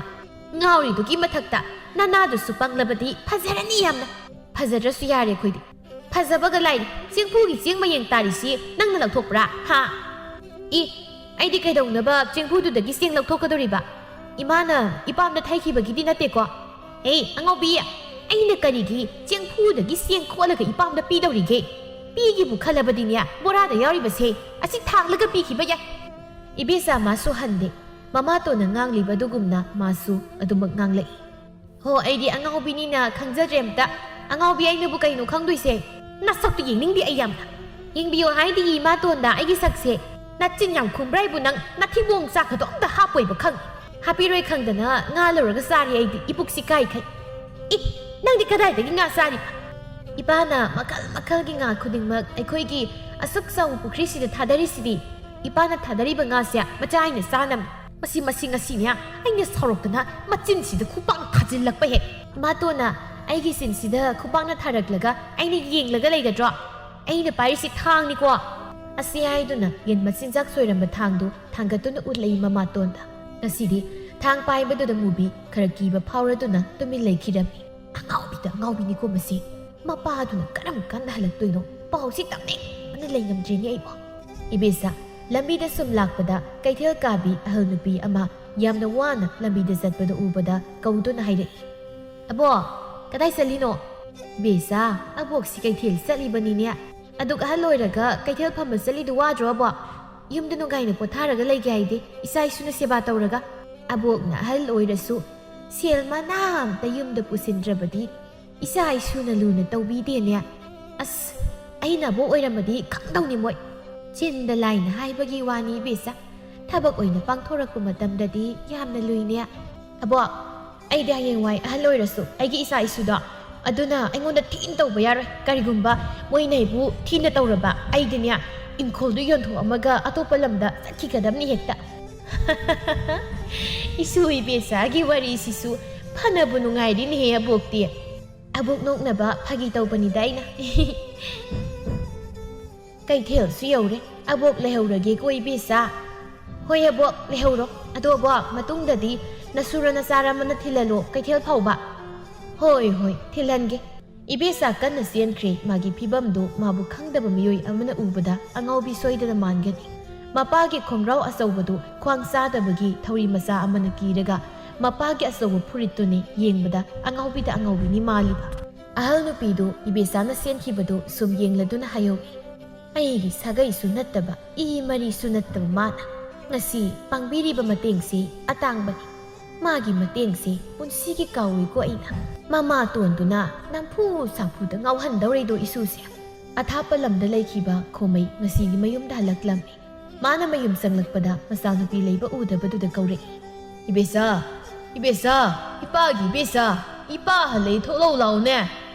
ꯉꯥꯎꯔꯤꯗꯨꯒꯤ ꯃꯊꯛꯇ ꯅꯅꯥꯗꯨꯁꯨ ꯄꯪꯂꯕꯗꯤ ꯐꯖꯔꯅꯤ ꯌꯥꯝꯅ꯫" "ꯐꯖꯗ꯭ꯔꯁꯨ ꯌꯥꯔꯦ ꯑꯩꯈꯣꯏꯗꯤ꯫ ꯐꯖꯕꯒ ꯂꯥꯏꯔꯤ꯫ ꯆꯦꯡꯐꯨꯒꯤ ꯆꯦꯡ ꯃꯌꯦꯡ ꯇꯥꯔꯤꯁꯤ ꯅꯪꯅ ꯂꯧꯊꯣꯛꯄ꯭ꯔꯥ? ꯍꯥ?" "ꯏ, ꯑꯩꯗꯤ ꯀꯩꯗꯧꯅꯕ ꯆꯦꯡꯐꯨꯗꯨꯗꯒꯤ ꯆꯦꯡ ꯂꯧꯊꯣꯛꯀꯗꯧꯔꯤꯕ? ꯏꯃꯥꯅ ꯏꯄꯥꯝꯗ ꯊꯩꯈꯤꯕꯒꯤꯗꯤ ꯅꯠꯇꯦꯀꯣ?" ꯍꯦ, ꯑꯉꯥꯎꯕꯤ, ꯑꯩꯅ ꯀꯔꯤꯒꯤ ꯆꯦꯡꯐꯨꯗꯒꯤ ꯆꯦꯡ ꯈꯣꯠꯂꯒ ꯏꯄꯥꯝꯗ ꯄꯤꯗꯧꯔꯤꯒꯦ? ꯄꯤꯒꯦꯕꯨ ꯈꯜꯂꯕꯗꯤꯅꯦ, ꯕꯣꯔꯥꯗ ꯌꯥꯎꯔꯤꯕꯁꯦ ꯑꯁꯤ ꯊꯥꯡꯂꯒ ꯄꯤꯈꯤꯕ ꯌꯥꯏ꯫ ꯏꯕꯦꯆꯥ ꯃꯥꯁꯨ ꯍꯟꯗꯦ꯫ ꯃꯃꯥꯇꯣꯟꯅ ꯉꯥꯡꯂꯤꯕ ꯑꯗꯨꯒꯨꯝꯅ ꯃꯥꯁꯨ ꯑꯗꯨꯃꯛ ꯉꯥꯡꯂꯛꯏ꯫ ꯍꯣ, ꯑꯩꯗꯤ ꯑꯉꯥꯎꯕꯤꯅꯤꯅ ꯈꯪꯖꯗ꯭ꯔꯦ ꯑꯝꯇ꯫ ꯑꯉꯥꯎꯕꯤ ꯑꯩꯅꯕꯨ ꯀꯩꯅꯣ ꯈꯪꯗꯣꯏꯁꯦ? ꯅꯁꯛꯇꯨ ꯌꯦꯡꯅꯤꯡꯗꯦ ꯑꯩ ꯌꯥꯝꯅ꯫ ꯌꯦꯡꯕꯤꯌꯣ ꯍꯥꯏꯗꯤ ꯏꯃꯥꯇꯣꯟꯗ ꯑꯩꯒꯤ ꯁꯛꯁꯦ꯫ ꯅꯆꯤꯟ ꯌꯥꯝ ꯈꯨꯝꯕ꯭ꯔꯥ ꯍꯥꯏꯕꯨ ꯅꯪ? ꯅꯊꯤꯕꯣꯡ ꯆꯥꯛꯀꯗꯣ ꯑꯝꯇ ꯍꯥꯞꯄꯣꯏꯕ ꯈꯪꯉꯤ꯫ ꯍꯥꯞꯄꯤꯔꯣꯏ ꯈꯪꯗꯅ ꯉꯥ ꯂꯧꯔꯒ ꯆꯥꯔꯤ ꯑꯩꯗꯤ, ꯏꯄꯨꯛꯁꯤ ꯀꯥꯏꯈꯩ꯫ ꯏ, ꯅꯪꯗꯤ ꯀꯗꯥꯏꯗꯒꯤ ꯉꯥ ꯆꯥꯔꯤꯕ? ꯏꯄꯥꯅ ꯃꯈꯜ ꯃꯈꯜꯒꯤ ꯉꯥ ꯈꯨꯗꯤꯡꯃꯛ ꯑꯩꯈꯣꯏꯒꯤ ꯑꯁꯨꯛ ꯆꯥꯎꯕ ꯄꯨꯈ꯭ꯔꯤꯁꯤꯗ ꯊꯥꯗꯔꯤꯁꯤꯗꯤ꯫ ꯏꯄꯥꯅ ꯊꯥꯗꯔꯤꯕ ꯉꯥꯁꯦ ꯃꯆꯥ ꯑꯩꯅ ꯆꯥꯅꯕꯅꯤ꯫ ꯃꯁꯤ, ꯃꯁꯤ ꯉꯁꯤꯅꯦ ꯑꯩꯅ ꯁꯥꯎꯔꯛꯇꯅ ꯃꯆꯤꯟꯁꯤꯗ ꯈꯨꯄꯥꯛ ꯊꯥꯖꯤꯜꯂꯛꯄ ꯍꯦꯛ꯫ ꯏꯃꯥꯇꯣꯟꯅ ꯑꯩꯒꯤ ꯆꯤꯟꯁꯤꯗ ꯈꯨꯄꯥꯛꯅ ꯊꯥꯔꯛꯂꯒ ꯑꯩꯅ ꯌꯦꯡꯂꯒ ꯂꯩꯒꯗ꯭ꯔꯣ? ꯑꯩꯅ ꯄꯥꯏꯔꯤꯁꯤ ꯊꯥꯡꯅꯤꯀꯣ꯫ ꯑꯁꯤ ꯍꯥꯏꯗꯨꯅ ꯌꯦꯟ ꯃꯆꯤꯟꯖꯥꯛ ꯁꯣꯏꯔꯝꯕ ꯊꯥꯡꯗꯨ ꯊꯥꯡꯒꯠꯇꯨꯅ ꯎꯠꯂꯛꯏ ꯃꯃꯥꯇꯣꯟꯗ꯫ ꯉꯁꯤꯗꯤ ꯊꯥꯡ ꯄꯥꯏꯕꯗꯨꯗ ꯃꯨꯕꯤ ꯈꯔ ꯀꯤꯕ ꯐꯥꯎꯔꯗꯨꯅ ꯇꯨꯃꯤꯟ ꯂꯩꯈꯤꯔꯝꯃꯤ꯫ ꯑꯉꯥꯎꯕꯤꯗ ꯑꯉꯥꯎꯕꯤꯅꯤꯀꯣ ꯃꯁꯤ꯫ ꯃꯄꯥꯗꯨꯅ ꯀꯔꯝ ꯀꯥꯟꯗ ꯍꯜꯂꯛꯇꯣꯏꯅꯣ? ꯄꯥꯎꯁꯤ ꯇꯝꯅꯤꯡꯕꯅ ꯂꯩꯉꯝꯗ꯭ꯔꯦꯅꯦ ꯑꯩꯕꯣ꯫ ꯏꯕꯦꯆꯥ ꯂꯝꯕꯤꯗ ꯁꯨꯝ ꯂꯥꯛꯄꯗ ꯀꯩꯊꯦꯜ ꯀꯥꯕꯤ ꯑꯍꯜ ꯅꯨꯄꯤ ꯑꯃ ꯌꯥꯝꯅ ꯋꯥꯅ ꯂꯝꯕꯤꯗ ꯆꯠꯄꯗ ꯎꯕꯗ ꯀꯧꯗꯨꯅ ꯍꯥꯏꯔꯛꯏ, "ꯑꯕꯣꯛ, ꯀꯗꯥꯏ ꯆꯠꯂꯤꯅꯣ?" "ꯏꯕꯦꯆꯥ, ꯑꯕꯣꯛꯁꯤ ꯀꯩꯊꯦꯜ ꯆꯠꯂꯤꯕꯅꯤꯅꯦ꯫ ꯑꯗꯨꯛ ꯑꯍꯜ ꯑꯣꯏꯔꯒ ꯀꯩꯊꯦꯜ ꯐꯝꯕ ꯆꯠꯂꯤꯗꯨ ꯋꯥꯗ꯭ꯔꯣ ꯑꯕꯣꯛ? ꯌꯨꯝꯗ ꯅꯨꯡꯉꯥꯏꯅ ꯄꯣꯊꯥꯔꯒ ꯂꯩꯒꯦ ꯍꯥꯏꯗꯦ, ꯏꯆꯥ ꯏꯁꯨꯅ ꯁꯦꯕꯥ ꯇꯧꯔꯒ꯫ ꯑꯕꯣꯛꯅ ꯑꯍꯜ ꯑꯣꯏꯔꯁꯨ ꯁꯦꯜ ꯃꯅꯥ ꯑꯝꯇ ꯌꯨꯝꯗ ꯄꯨꯁꯤꯟꯗ꯭ꯔꯕꯗꯤ ꯏꯆꯥ ꯏꯁꯨꯅ ꯂꯨꯅ ꯇꯧꯕꯤꯗꯦꯅꯦ꯫ ꯑꯁ, ꯑꯩꯅ ꯑꯕꯣꯛ ꯑꯣꯏꯔꯝꯃꯗꯤ ꯈꯪꯗꯧꯅꯤ ꯃꯣꯏ꯫ ꯆꯤꯟꯗ ꯂꯥꯏꯅ ꯍꯥꯏꯕꯒꯤ ꯋꯥꯅꯤ ꯏꯕꯦꯆꯥ, ꯊꯕꯛ ꯑꯣꯏꯅ ꯄꯥꯡꯊꯣꯔꯛꯄ ꯃꯇꯝꯗꯗꯤ ꯌꯥꯝꯅ ꯂꯨꯏꯅꯦ꯫ ꯑꯕꯣꯛ, ꯑꯩꯗꯤ ꯍꯌꯦꯡꯋꯥꯏ ꯑꯍꯜ ꯑꯣꯏꯔꯁꯨ ꯑꯩꯒꯤ ꯏꯆꯥ ꯏꯁꯨꯗꯣ ꯑꯗꯨꯅ ꯑꯩꯉꯣꯟꯗ ꯊꯤꯅ ꯇꯧꯕ ꯌꯥꯔꯣꯏ꯫ ꯀꯔꯤꯒꯨꯝꯕ ꯃꯣꯏꯅ ꯑꯩꯕꯨ ꯊꯤꯅ ꯇꯧꯔꯕ, ꯑꯩꯗꯤꯅꯦ ꯏꯪꯈꯣꯜꯗꯨ ꯌꯣꯟꯊꯣꯛꯑꯝꯃꯒ ꯑꯇꯣꯞꯄ ꯂꯝꯗ ꯆꯠꯈꯤꯒꯗꯕꯅꯤ ꯍꯦꯛꯇ꯫ ꯏꯁꯨ ꯏꯕꯦꯆꯥꯒꯤ ꯋꯥꯔꯤꯁꯤꯁꯨ ꯐꯅꯕꯨ ꯅꯨꯡꯉꯥꯏꯔꯤꯅꯦꯍꯦ ꯑꯕꯣꯛꯇꯤ꯫ ꯑꯕꯣꯛ ꯅꯣꯛꯅꯕ ꯐꯥꯒꯤ ꯇꯧꯕꯅꯤꯗ ꯑꯩꯅ꯫ ꯀꯩꯊꯦꯜꯁꯨ ꯌꯧꯔꯦ꯫ ꯑꯕꯣꯛ ꯂꯩꯍꯧꯔꯒꯦꯀꯣ ꯏꯕꯦꯆꯥ꯫ ꯍꯣꯏ ꯑꯕꯣꯛ, ꯂꯩꯍꯧꯔꯣ꯫ ꯑꯗꯣ ꯑꯕꯣꯛ, ꯃꯇꯨꯡꯗꯗꯤ ꯅꯁꯨꯔ ꯅꯆꯥꯔ ꯑꯃꯅ ꯊꯤꯜꯍꯜꯂꯣ ꯀꯩꯊꯦꯜ ꯐꯥꯎꯕ꯫ ꯍꯣꯏ, ꯍꯣꯏ, ꯊꯤꯜꯍꯟꯒꯦ꯫ ꯏꯕꯦꯆꯥ ꯀꯟꯅ ꯆꯦꯟꯈ꯭ꯔꯦ꯫ ꯃꯥꯒꯤ ꯐꯤꯕꯝꯗꯨ ꯃꯥꯕꯨ ꯈꯪꯗꯕ ꯃꯤꯑꯣꯏ ꯑꯃꯅ ꯎꯕꯗ ꯑꯉꯥꯎꯕꯤ ꯁꯣꯏꯗꯅ ꯃꯥꯟꯒꯅꯤ꯫ ꯃꯄꯥꯒꯤ ꯈꯣꯡꯒ꯭ꯔꯥꯎ ꯑꯆꯧꯕꯗꯨ ꯈ꯭ꯋꯥꯡ ꯆꯥꯗꯕꯒꯤ ꯊꯧꯔꯤ ꯃꯆꯥ ꯑꯃꯅ ꯀꯤꯔꯒ ꯃꯄꯥꯒꯤ ꯑꯆꯧꯕ ꯐꯨꯔꯤꯠꯇꯨꯅꯤ ꯌꯦꯡꯕꯗ ꯑꯉꯥꯎꯕꯤꯗ ꯑꯉꯥꯎꯕꯤꯅꯤ ꯃꯥꯜꯂꯤꯕ꯫ ꯑꯍꯜ ꯅꯨꯄꯤꯗꯨ ꯏꯕꯦꯆꯥꯅ ꯁꯦꯟꯈꯤꯕꯗꯨ ꯁꯨꯝ ꯌꯦꯡꯂꯗꯨꯅ ꯍꯥꯏꯍꯧꯏ꯫ ꯑꯩꯒꯤ ꯁꯥꯒꯩꯁꯨ ꯅꯠꯇꯕ, ꯏ ꯃꯔꯤꯁꯨ ꯅꯠꯇꯕ ꯃꯥꯅ ꯉꯁꯤ ꯄꯥꯡꯕꯤꯔꯤꯕ ꯃꯇꯦꯡꯁꯤ ꯑꯇꯥꯡꯕꯅꯤ꯫ ꯃꯥꯒꯤ ꯃꯇꯦꯡꯁꯤ ꯄꯨꯟꯁꯤꯒꯤ ꯀꯥꯎꯔꯣꯏꯀꯣ ꯑꯩꯅ꯫ ꯃꯃꯥ ꯇꯣꯟꯗꯨꯅ ꯅꯝꯐꯨ ꯁꯥꯐꯨꯗ ꯉꯥꯎꯍꯟꯗꯧꯔꯦꯗꯣ ꯏꯁꯨꯁꯦ꯫ ꯑꯊꯥꯞꯄ ꯂꯝꯗ ꯂꯩꯈꯤꯕ ꯈꯣꯃꯩ ꯉꯁꯤꯗꯤ ꯃꯌꯨꯝꯗ ꯍꯜꯂꯛꯂꯝꯃꯤ꯫ ꯃꯥꯅ ꯃꯌꯨꯝ ꯆꯪꯂꯛꯄꯗ ꯃꯆꯥꯅꯨꯄꯤ ꯂꯩꯕ ꯎꯗꯕꯗꯨꯗ ꯀꯧꯔꯛꯏ꯫ "ꯏꯕꯦꯆꯥ, ꯏꯕꯦꯆꯥ, ꯏꯄꯥꯒꯤ ꯏꯕꯦꯆꯥ, ꯏꯄꯥ ꯍꯜꯂꯛꯏ, ꯊꯣꯛꯂꯛꯎ ꯂꯥꯎꯅꯦ꯫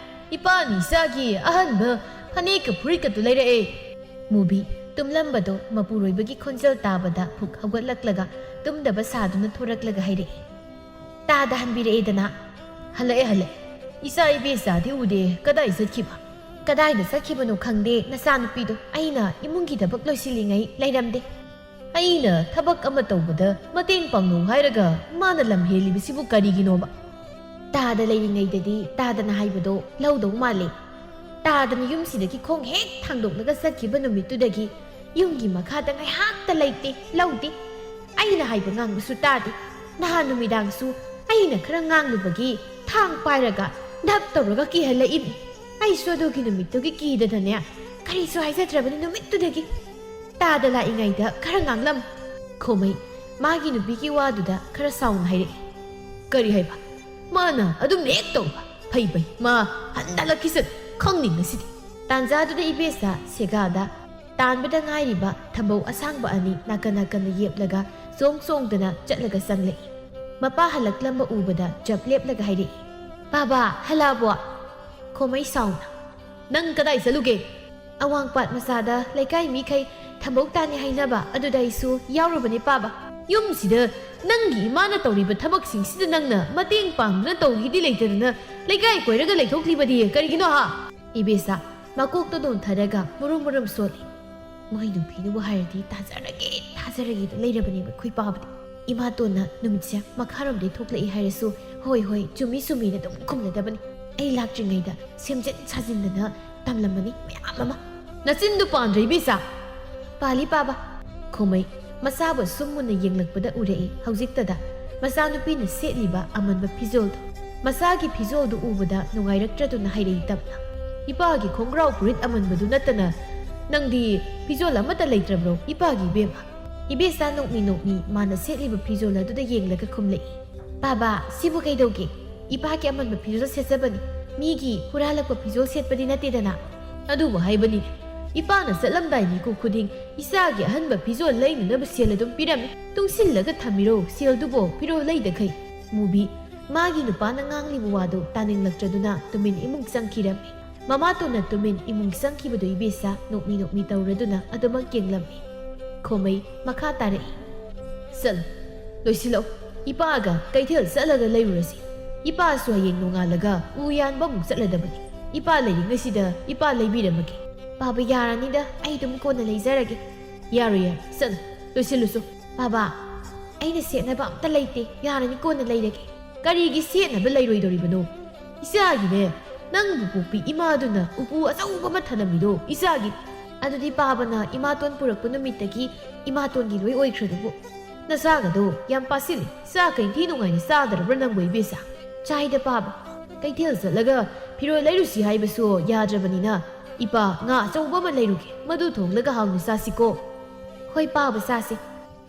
ꯏꯄꯥꯅꯤ ꯏꯆꯥꯒꯤ ꯑꯍꯟꯕ ꯐꯅꯦꯛꯀ ꯐꯨꯔꯤꯠꯀꯗꯨ ꯂꯩꯔꯛꯑꯦ꯫" ꯃꯨꯕꯤ ꯇꯨꯝꯂꯝꯕꯗꯣ ꯃꯄꯨꯔꯣꯏꯕꯒꯤ ꯈꯣꯟꯖꯦꯜ ꯇꯥꯕꯗ ꯐꯨꯛ ꯍꯧꯒꯠꯂꯛꯂꯒ ꯇꯨꯝꯗꯕ ꯁꯥꯗꯨꯅ ꯊꯣꯔꯛꯂꯒ ꯍꯥꯏꯔꯛꯏ꯫ "ꯇꯥꯗ ꯍꯟꯕꯤꯔꯛꯑꯦꯗꯅ?" "ꯍꯜꯂꯛꯑꯦ, ꯍꯜꯂꯛꯑꯦ꯫ ꯏꯆꯥ ꯏꯕꯦꯆꯥꯗꯤ ꯎꯗꯦ, ꯀꯗꯥꯏ ꯆꯠꯈꯤꯕ?" "ꯀꯗꯥꯏꯗ ꯆꯠꯈꯤꯕꯅꯣ ꯈꯪꯗꯦ, ꯅꯆꯥꯅꯨꯄꯤꯗꯣ꯫ ꯑꯩꯅ ꯏꯃꯨꯡꯒꯤ ꯊꯕꯛ ꯂꯣꯏꯁꯤꯜꯂꯤꯉꯩ ꯂꯩꯔꯝꯗꯦ꯫ ꯑꯩꯅ ꯊꯕꯛ ꯑꯃ ꯇꯧꯕꯗ ꯃꯇꯦꯡ ꯄꯥꯡꯅꯧ ꯍꯥꯏꯔꯒ ꯃꯥꯅ ꯂꯝ ꯍꯦꯜꯂꯤꯕꯁꯤꯕꯨ ꯀꯔꯤꯒꯤꯅꯣꯕ?" "ꯇꯥꯗ ꯂꯩꯔꯤꯉꯩꯗꯗꯤ ꯇꯥꯗꯅ ꯍꯥꯏꯕꯗꯣ ꯂꯧꯗꯧ ꯃꯥꯜꯂꯦ꯫ ꯇꯥꯗꯅ ꯌꯨꯝꯁꯤꯗꯒꯤ ꯈꯣꯡ ꯍꯦꯛ ꯊꯥꯡꯗꯣꯛꯂꯒ ꯆꯠꯈꯤꯕ ꯅꯨꯃꯤꯠꯇꯨꯗꯒꯤ ꯌꯨꯝꯒꯤ ꯃꯈꯥꯗ ꯉꯥꯏꯍꯥꯛꯇ ꯂꯩꯇꯦ, ꯂꯧꯗꯦ꯫ ꯑꯩꯅ ꯍꯥꯏꯕ ꯉꯥꯡꯕꯁꯨ ꯇꯥꯗꯦ꯫ ꯅꯍꯥꯟ ꯅꯨꯃꯤꯗꯥꯡꯁꯨ ꯑꯩꯅ ꯈꯔ ꯉꯥꯡꯂꯨꯕꯒꯤ ꯊꯥꯡ ꯄꯥꯏꯔꯒ ꯙꯞ ꯇꯧꯔꯒ ꯀꯤꯍꯜꯂꯛꯏꯅꯤ꯫ ꯑꯩꯁꯨ ꯑꯗꯨꯒꯤ ꯅꯨꯃꯤꯠꯇꯨꯒꯤ ꯀꯤꯗꯅꯅꯦ ꯀꯔꯤꯁꯨ ꯍꯥꯏꯖꯗ꯭ꯔꯕꯅꯤ ꯅꯨꯃꯤꯠꯇꯨꯗꯒꯤ꯫ ꯇꯥꯗ ꯂꯥꯛꯏꯉꯩꯗ ꯈꯔ ꯉꯥꯡꯂꯝ꯫" ꯈꯣꯃꯩ ꯃꯥꯒꯤ ꯅꯨꯄꯤꯒꯤ ꯋꯥꯗꯨꯗ ꯈꯔ ꯁꯥꯎꯅ ꯍꯥꯏꯔꯛꯏ꯫ "ꯀꯔꯤ ꯍꯥꯏꯕ? ꯃꯥꯅ ꯑꯗꯨꯝ ꯍꯦꯛ ꯇꯧꯕ? ꯐꯩ ꯐꯩ, ꯃꯥ ꯍꯟꯗ ꯍꯜꯂꯛꯈꯤꯁꯅꯨ, ꯈꯪꯅꯤꯡꯉꯁꯤꯗꯤ꯫" ꯇꯥꯟꯖꯥꯗꯨꯗ ꯏꯕꯦꯆꯥ ꯁꯦꯒꯥꯗ ꯇꯥꯟꯕꯗ ꯉꯥꯏꯔꯤꯕ ꯊꯝꯕꯧ ꯑꯁꯥꯡꯕ ꯑꯅꯤ ꯅꯥꯀꯟ ꯅꯥꯀꯟꯗ ꯌꯦꯞꯂꯒ ꯆꯣꯡ ꯆꯣꯡꯗꯅ ꯆꯠꯂꯒ ꯆꯪꯂꯛꯏ꯫ ꯃꯄꯥ ꯍꯜꯂꯛꯂꯝꯕ ꯎꯕꯗ ꯆꯞ ꯂꯦꯞꯂꯒ ꯍꯥꯏꯔꯛꯏ, "ꯕꯥꯕꯥ, ꯍꯜꯂꯛꯑꯕꯣ?" ꯈꯣꯃꯩ ꯁꯥꯎꯅ, "ꯅꯪ ꯀꯗꯥꯏ ꯆꯠꯂꯨꯒꯦ?" "ꯑꯋꯥꯡꯄꯥꯠ ꯃꯆꯥꯗ ꯂꯩꯀꯥꯏ ꯃꯤꯈꯩ ꯊꯝꯕꯧ ꯇꯥꯅꯤ ꯍꯥꯏꯅꯕ ꯑꯗꯨꯗ ꯑꯩꯁꯨ ꯌꯥꯎꯔꯨꯕꯅꯤ ꯄꯥꯕ꯫" "ꯌꯨꯝꯁꯤꯗ ꯅꯪꯒꯤ ꯏꯃꯥꯅ ꯇꯧꯔꯤꯕ ꯊꯕꯛꯁꯤꯡꯁꯤꯗ ꯅꯪꯅ ꯃꯇꯦꯡ ꯄꯥꯡꯗꯨꯅ ꯇꯧꯈꯤꯗꯤ ꯂꯩꯇꯗꯅ ꯂꯩꯀꯥꯏ ꯀꯣꯏꯔꯒ ꯂꯩꯊꯣꯛꯂꯤꯕꯗꯤ ꯀꯔꯤꯒꯤꯅꯣ ꯍꯥ?" ꯏꯕꯦꯆꯥ ꯃꯀꯣꯛꯇ ꯅꯣꯟꯊꯔꯒ ꯃꯨꯔꯨꯝ ꯃꯨꯔꯨꯝ ꯁꯣꯜꯂꯤ꯫ "ꯃꯣꯏ ꯅꯨꯄꯤꯗꯨꯕꯨ ꯍꯥꯏꯔꯗꯤ ꯇꯥꯖꯔꯒꯦ, ꯇꯥꯖꯔꯒꯦꯗ ꯂꯩꯔꯕꯅꯦꯕ ꯑꯩꯈꯣꯏ ꯄꯥꯕꯗꯤ꯫ ꯏꯃꯥꯇꯣꯟꯅ ꯅꯨꯃꯤꯠꯁꯦ ꯃꯈꯥꯔꯣꯝꯗꯩ ꯊꯣꯛꯂꯛꯏ ꯍꯥꯏꯔꯁꯨ ꯍꯣꯏ ꯍꯣꯏ ꯆꯨꯝꯃꯤ ꯆꯨꯝꯃꯤꯅ ꯑꯗꯨꯝ ꯈꯨꯝꯂꯗꯕꯅꯤ꯫ ꯑꯩ ꯂꯥꯛꯇ꯭ꯔꯤꯉꯩꯗ ꯁꯦꯝꯖꯤꯟ ꯁꯥꯖꯤꯟꯗꯅ ꯇꯝꯂꯝꯃꯅꯤ ꯃꯌꯥꯝ ꯑꯃ꯫" "ꯅꯆꯤꯟꯗꯨ ꯄꯥꯟꯗ꯭ꯔꯦ ꯏꯕꯦꯆꯥ?" "ꯄꯥꯜꯂꯤ ꯄꯥꯕ꯫" ꯈꯣꯃꯩ ꯃꯆꯥꯕꯨ ꯁꯨꯝ ꯃꯨꯟꯅ ꯌꯦꯡꯂꯛꯄꯗ ꯎꯔꯛꯏ ꯍꯧꯖꯤꯛꯇꯗ꯫ ꯃꯆꯥꯅꯨꯄꯤꯅ ꯁꯦꯠꯂꯤꯕ ꯑꯃꯟꯕ ꯐꯤꯖꯣꯜꯗꯣ꯫ ꯃꯆꯥꯒꯤ ꯐꯤꯖꯣꯜꯗꯨ ꯎꯕꯗ ꯅꯨꯡꯉꯥꯏꯔꯛꯇ꯭ꯔꯗꯨꯅ ꯍꯥꯏꯔꯛꯏ ꯇꯞꯅ, "ꯏꯄꯥꯒꯤ ꯈꯣꯡꯒ꯭ꯔꯥꯎ ꯐꯨꯔꯤꯠ ꯑꯃꯟꯕꯗꯨ ꯅꯠꯇꯅ ꯅꯪꯗꯤ ꯐꯤꯖꯣꯜ ꯑꯃꯠꯇ ꯂꯩꯇ꯭ꯔꯕ꯭ꯔꯣ ꯏꯄꯥꯒꯤ ꯏꯕꯦꯝꯃ?" ꯏꯕꯦꯆꯥ ꯅꯣꯛꯃꯤ ꯅꯣꯛꯃꯤ ꯃꯥꯅ ꯁꯦꯠꯂꯤꯕ ꯐꯤꯖꯣꯜ ꯑꯗꯨꯗ ꯌꯦꯡꯂꯒ ꯈꯨꯝꯂꯛꯏ, "ꯕꯥꯕꯥ, ꯁꯤꯕꯨ ꯀꯩꯗꯧꯒꯦ? ꯏꯄꯥꯒꯤ ꯑꯃꯟꯕ ꯐꯤꯖꯣꯜ ꯁꯦꯠꯆꯕꯅꯤ꯫ ꯃꯤꯒꯤ ꯍꯨꯔꯥꯜꯂꯛꯄ ꯐꯤꯖꯣꯜ ꯁꯦꯠꯄꯗꯤ ꯅꯠꯇꯦꯗꯅ꯫ ꯑꯗꯨꯕꯨ ꯍꯥꯏꯕꯅꯤ, ꯏꯄꯥꯅ ꯆꯠꯂꯝꯗꯥꯏ ꯃꯤꯀꯨꯞ ꯈꯨꯗꯤꯡ ꯏꯆꯥꯒꯤ ꯑꯍꯟꯕ ꯐꯤꯖꯣꯜ ꯂꯩꯅꯅꯕ ꯁꯦꯜ ꯑꯗꯨꯝ ꯄꯤꯔꯝꯃꯤ꯫ ꯇꯨꯡꯁꯤꯜꯂꯒ ꯊꯝꯃꯤꯔꯣ ꯁꯦꯜꯗꯨꯕꯣ ꯐꯤꯔꯣꯜ ꯂꯩꯗꯈꯩ?" ꯃꯨꯕꯤ ꯃꯥꯒꯤ ꯅꯨꯄꯥꯅ ꯉꯥꯡꯂꯤꯕ ꯋꯥꯗꯨ ꯇꯥꯅꯤꯡꯂꯛꯇ꯭ꯔꯗꯨꯅ ꯇꯨꯃꯤꯟ ꯏꯃꯨꯡ ꯆꯪꯈꯤꯔꯝꯃꯤ꯫ ꯃꯃꯥꯇꯣꯟꯅ ꯇꯨꯃꯤꯟ ꯏꯃꯨꯡ ꯆꯪꯈꯤꯕꯗꯨ ꯏꯕꯦꯆꯥ ꯅꯣꯛꯃꯤ ꯅꯣꯛꯃꯤ ꯇꯧꯔꯗꯨꯅ ꯑꯗꯨꯃꯛ ꯌꯦꯡꯂꯝꯃꯤ꯫ ꯈꯣꯃꯩ ꯃꯈꯥ ꯇꯥꯔꯛꯏ, "ꯆꯠꯂꯨ, ꯂꯣꯏꯁꯤꯜꯂꯛꯎ꯫ ꯏꯄꯥꯒ ꯀꯩꯊꯦꯜ ꯆꯠꯂꯒ ꯂꯩꯔꯨꯔꯁꯤ꯫ ꯏꯄꯥꯁꯨ ꯍꯌꯦꯡ ꯅꯣꯡꯉꯥꯜꯂꯒ ꯎ ꯌꯥꯟꯕ ꯑꯃꯨꯛ ꯆꯠꯂꯗꯕꯅꯤ꯫ ꯏꯄꯥ ꯂꯩꯔꯤꯉꯩꯁꯤꯗ ꯏꯄꯥ ꯂꯩꯕꯤꯔꯝꯃꯒꯦ꯫" "ꯕꯥꯕꯥ, ꯌꯥꯔꯅꯤꯗ, ꯑꯩ ꯑꯗꯨꯝ ꯀꯣꯟꯅ ꯂꯩꯖꯔꯒꯦ꯫" "ꯌꯥꯔꯣꯏ, ꯌꯥꯔꯣꯏ, ꯆꯠꯂꯨ, ꯂꯣꯏꯁꯤꯜꯂꯨꯁꯨ꯫" "ꯕꯥꯕꯥ, ꯑꯩꯅ ꯁꯦꯠꯅꯕ ꯑꯝꯇ ꯂꯩꯇꯦ꯫ ꯌꯥꯔꯅꯤ, ꯀꯣꯟꯅ ꯂꯩꯔꯒꯦ꯫" "ꯀꯔꯤꯒꯤ ꯁꯦꯠꯅꯕ ꯂꯩꯔꯣꯏꯗꯧꯔꯤꯕꯅꯣ? ꯏꯆꯥꯒꯤꯅꯦ, ꯅꯪꯕꯨ ꯄꯣꯛꯄꯤ ꯏꯃꯥꯗꯨꯅ ꯎꯄꯨ ꯑꯆꯧꯕ ꯑꯃ ꯊꯅꯝꯃꯤꯗꯣ ꯏꯆꯥꯒꯤ꯫ ꯑꯗꯨꯗꯤ ꯕꯥꯕꯥꯅ ꯏꯃꯥꯇꯣꯟ ꯄꯨꯔꯛꯄ ꯅꯨꯃꯤꯠꯇꯒꯤ ꯏꯃꯥꯇꯣꯟꯒꯤ ꯂꯣꯏ ꯑꯣꯏꯈ꯭ꯔꯗꯨꯕꯨ꯫ ꯅꯆꯥꯒꯗꯣ ꯌꯥꯝ ꯄꯥꯁꯤꯜꯂꯤ꯫ ꯆꯥꯛ ꯀꯩꯊꯤ ꯅꯨꯡꯉꯥꯏꯅ ꯆꯥꯗ꯭ꯔꯕ꯭ꯔꯥ ꯅꯪꯕꯨ ꯏꯕꯦꯆꯥ?" "ꯆꯥꯏꯗ ꯕꯥꯕꯥ꯫ ꯀꯩꯊꯦꯜ ꯆꯠꯂꯒ ꯐꯤꯔꯣꯜ ꯂꯩꯔꯨꯁꯤ ꯍꯥꯏꯕꯁꯨ ꯌꯥꯗ꯭ꯔꯕꯅꯤꯅ ꯏꯄꯥ ꯉꯥ ꯑꯆꯧꯕ ꯑꯃ ꯂꯩꯔꯨꯒꯦ꯫ ꯃꯗꯨ ꯊꯣꯡꯂꯒ ꯍꯥꯎꯅ ꯆꯥꯁꯤꯀꯣ꯫" "ꯍꯣꯏ ꯄꯥꯕ, ꯆꯥꯁꯤ꯫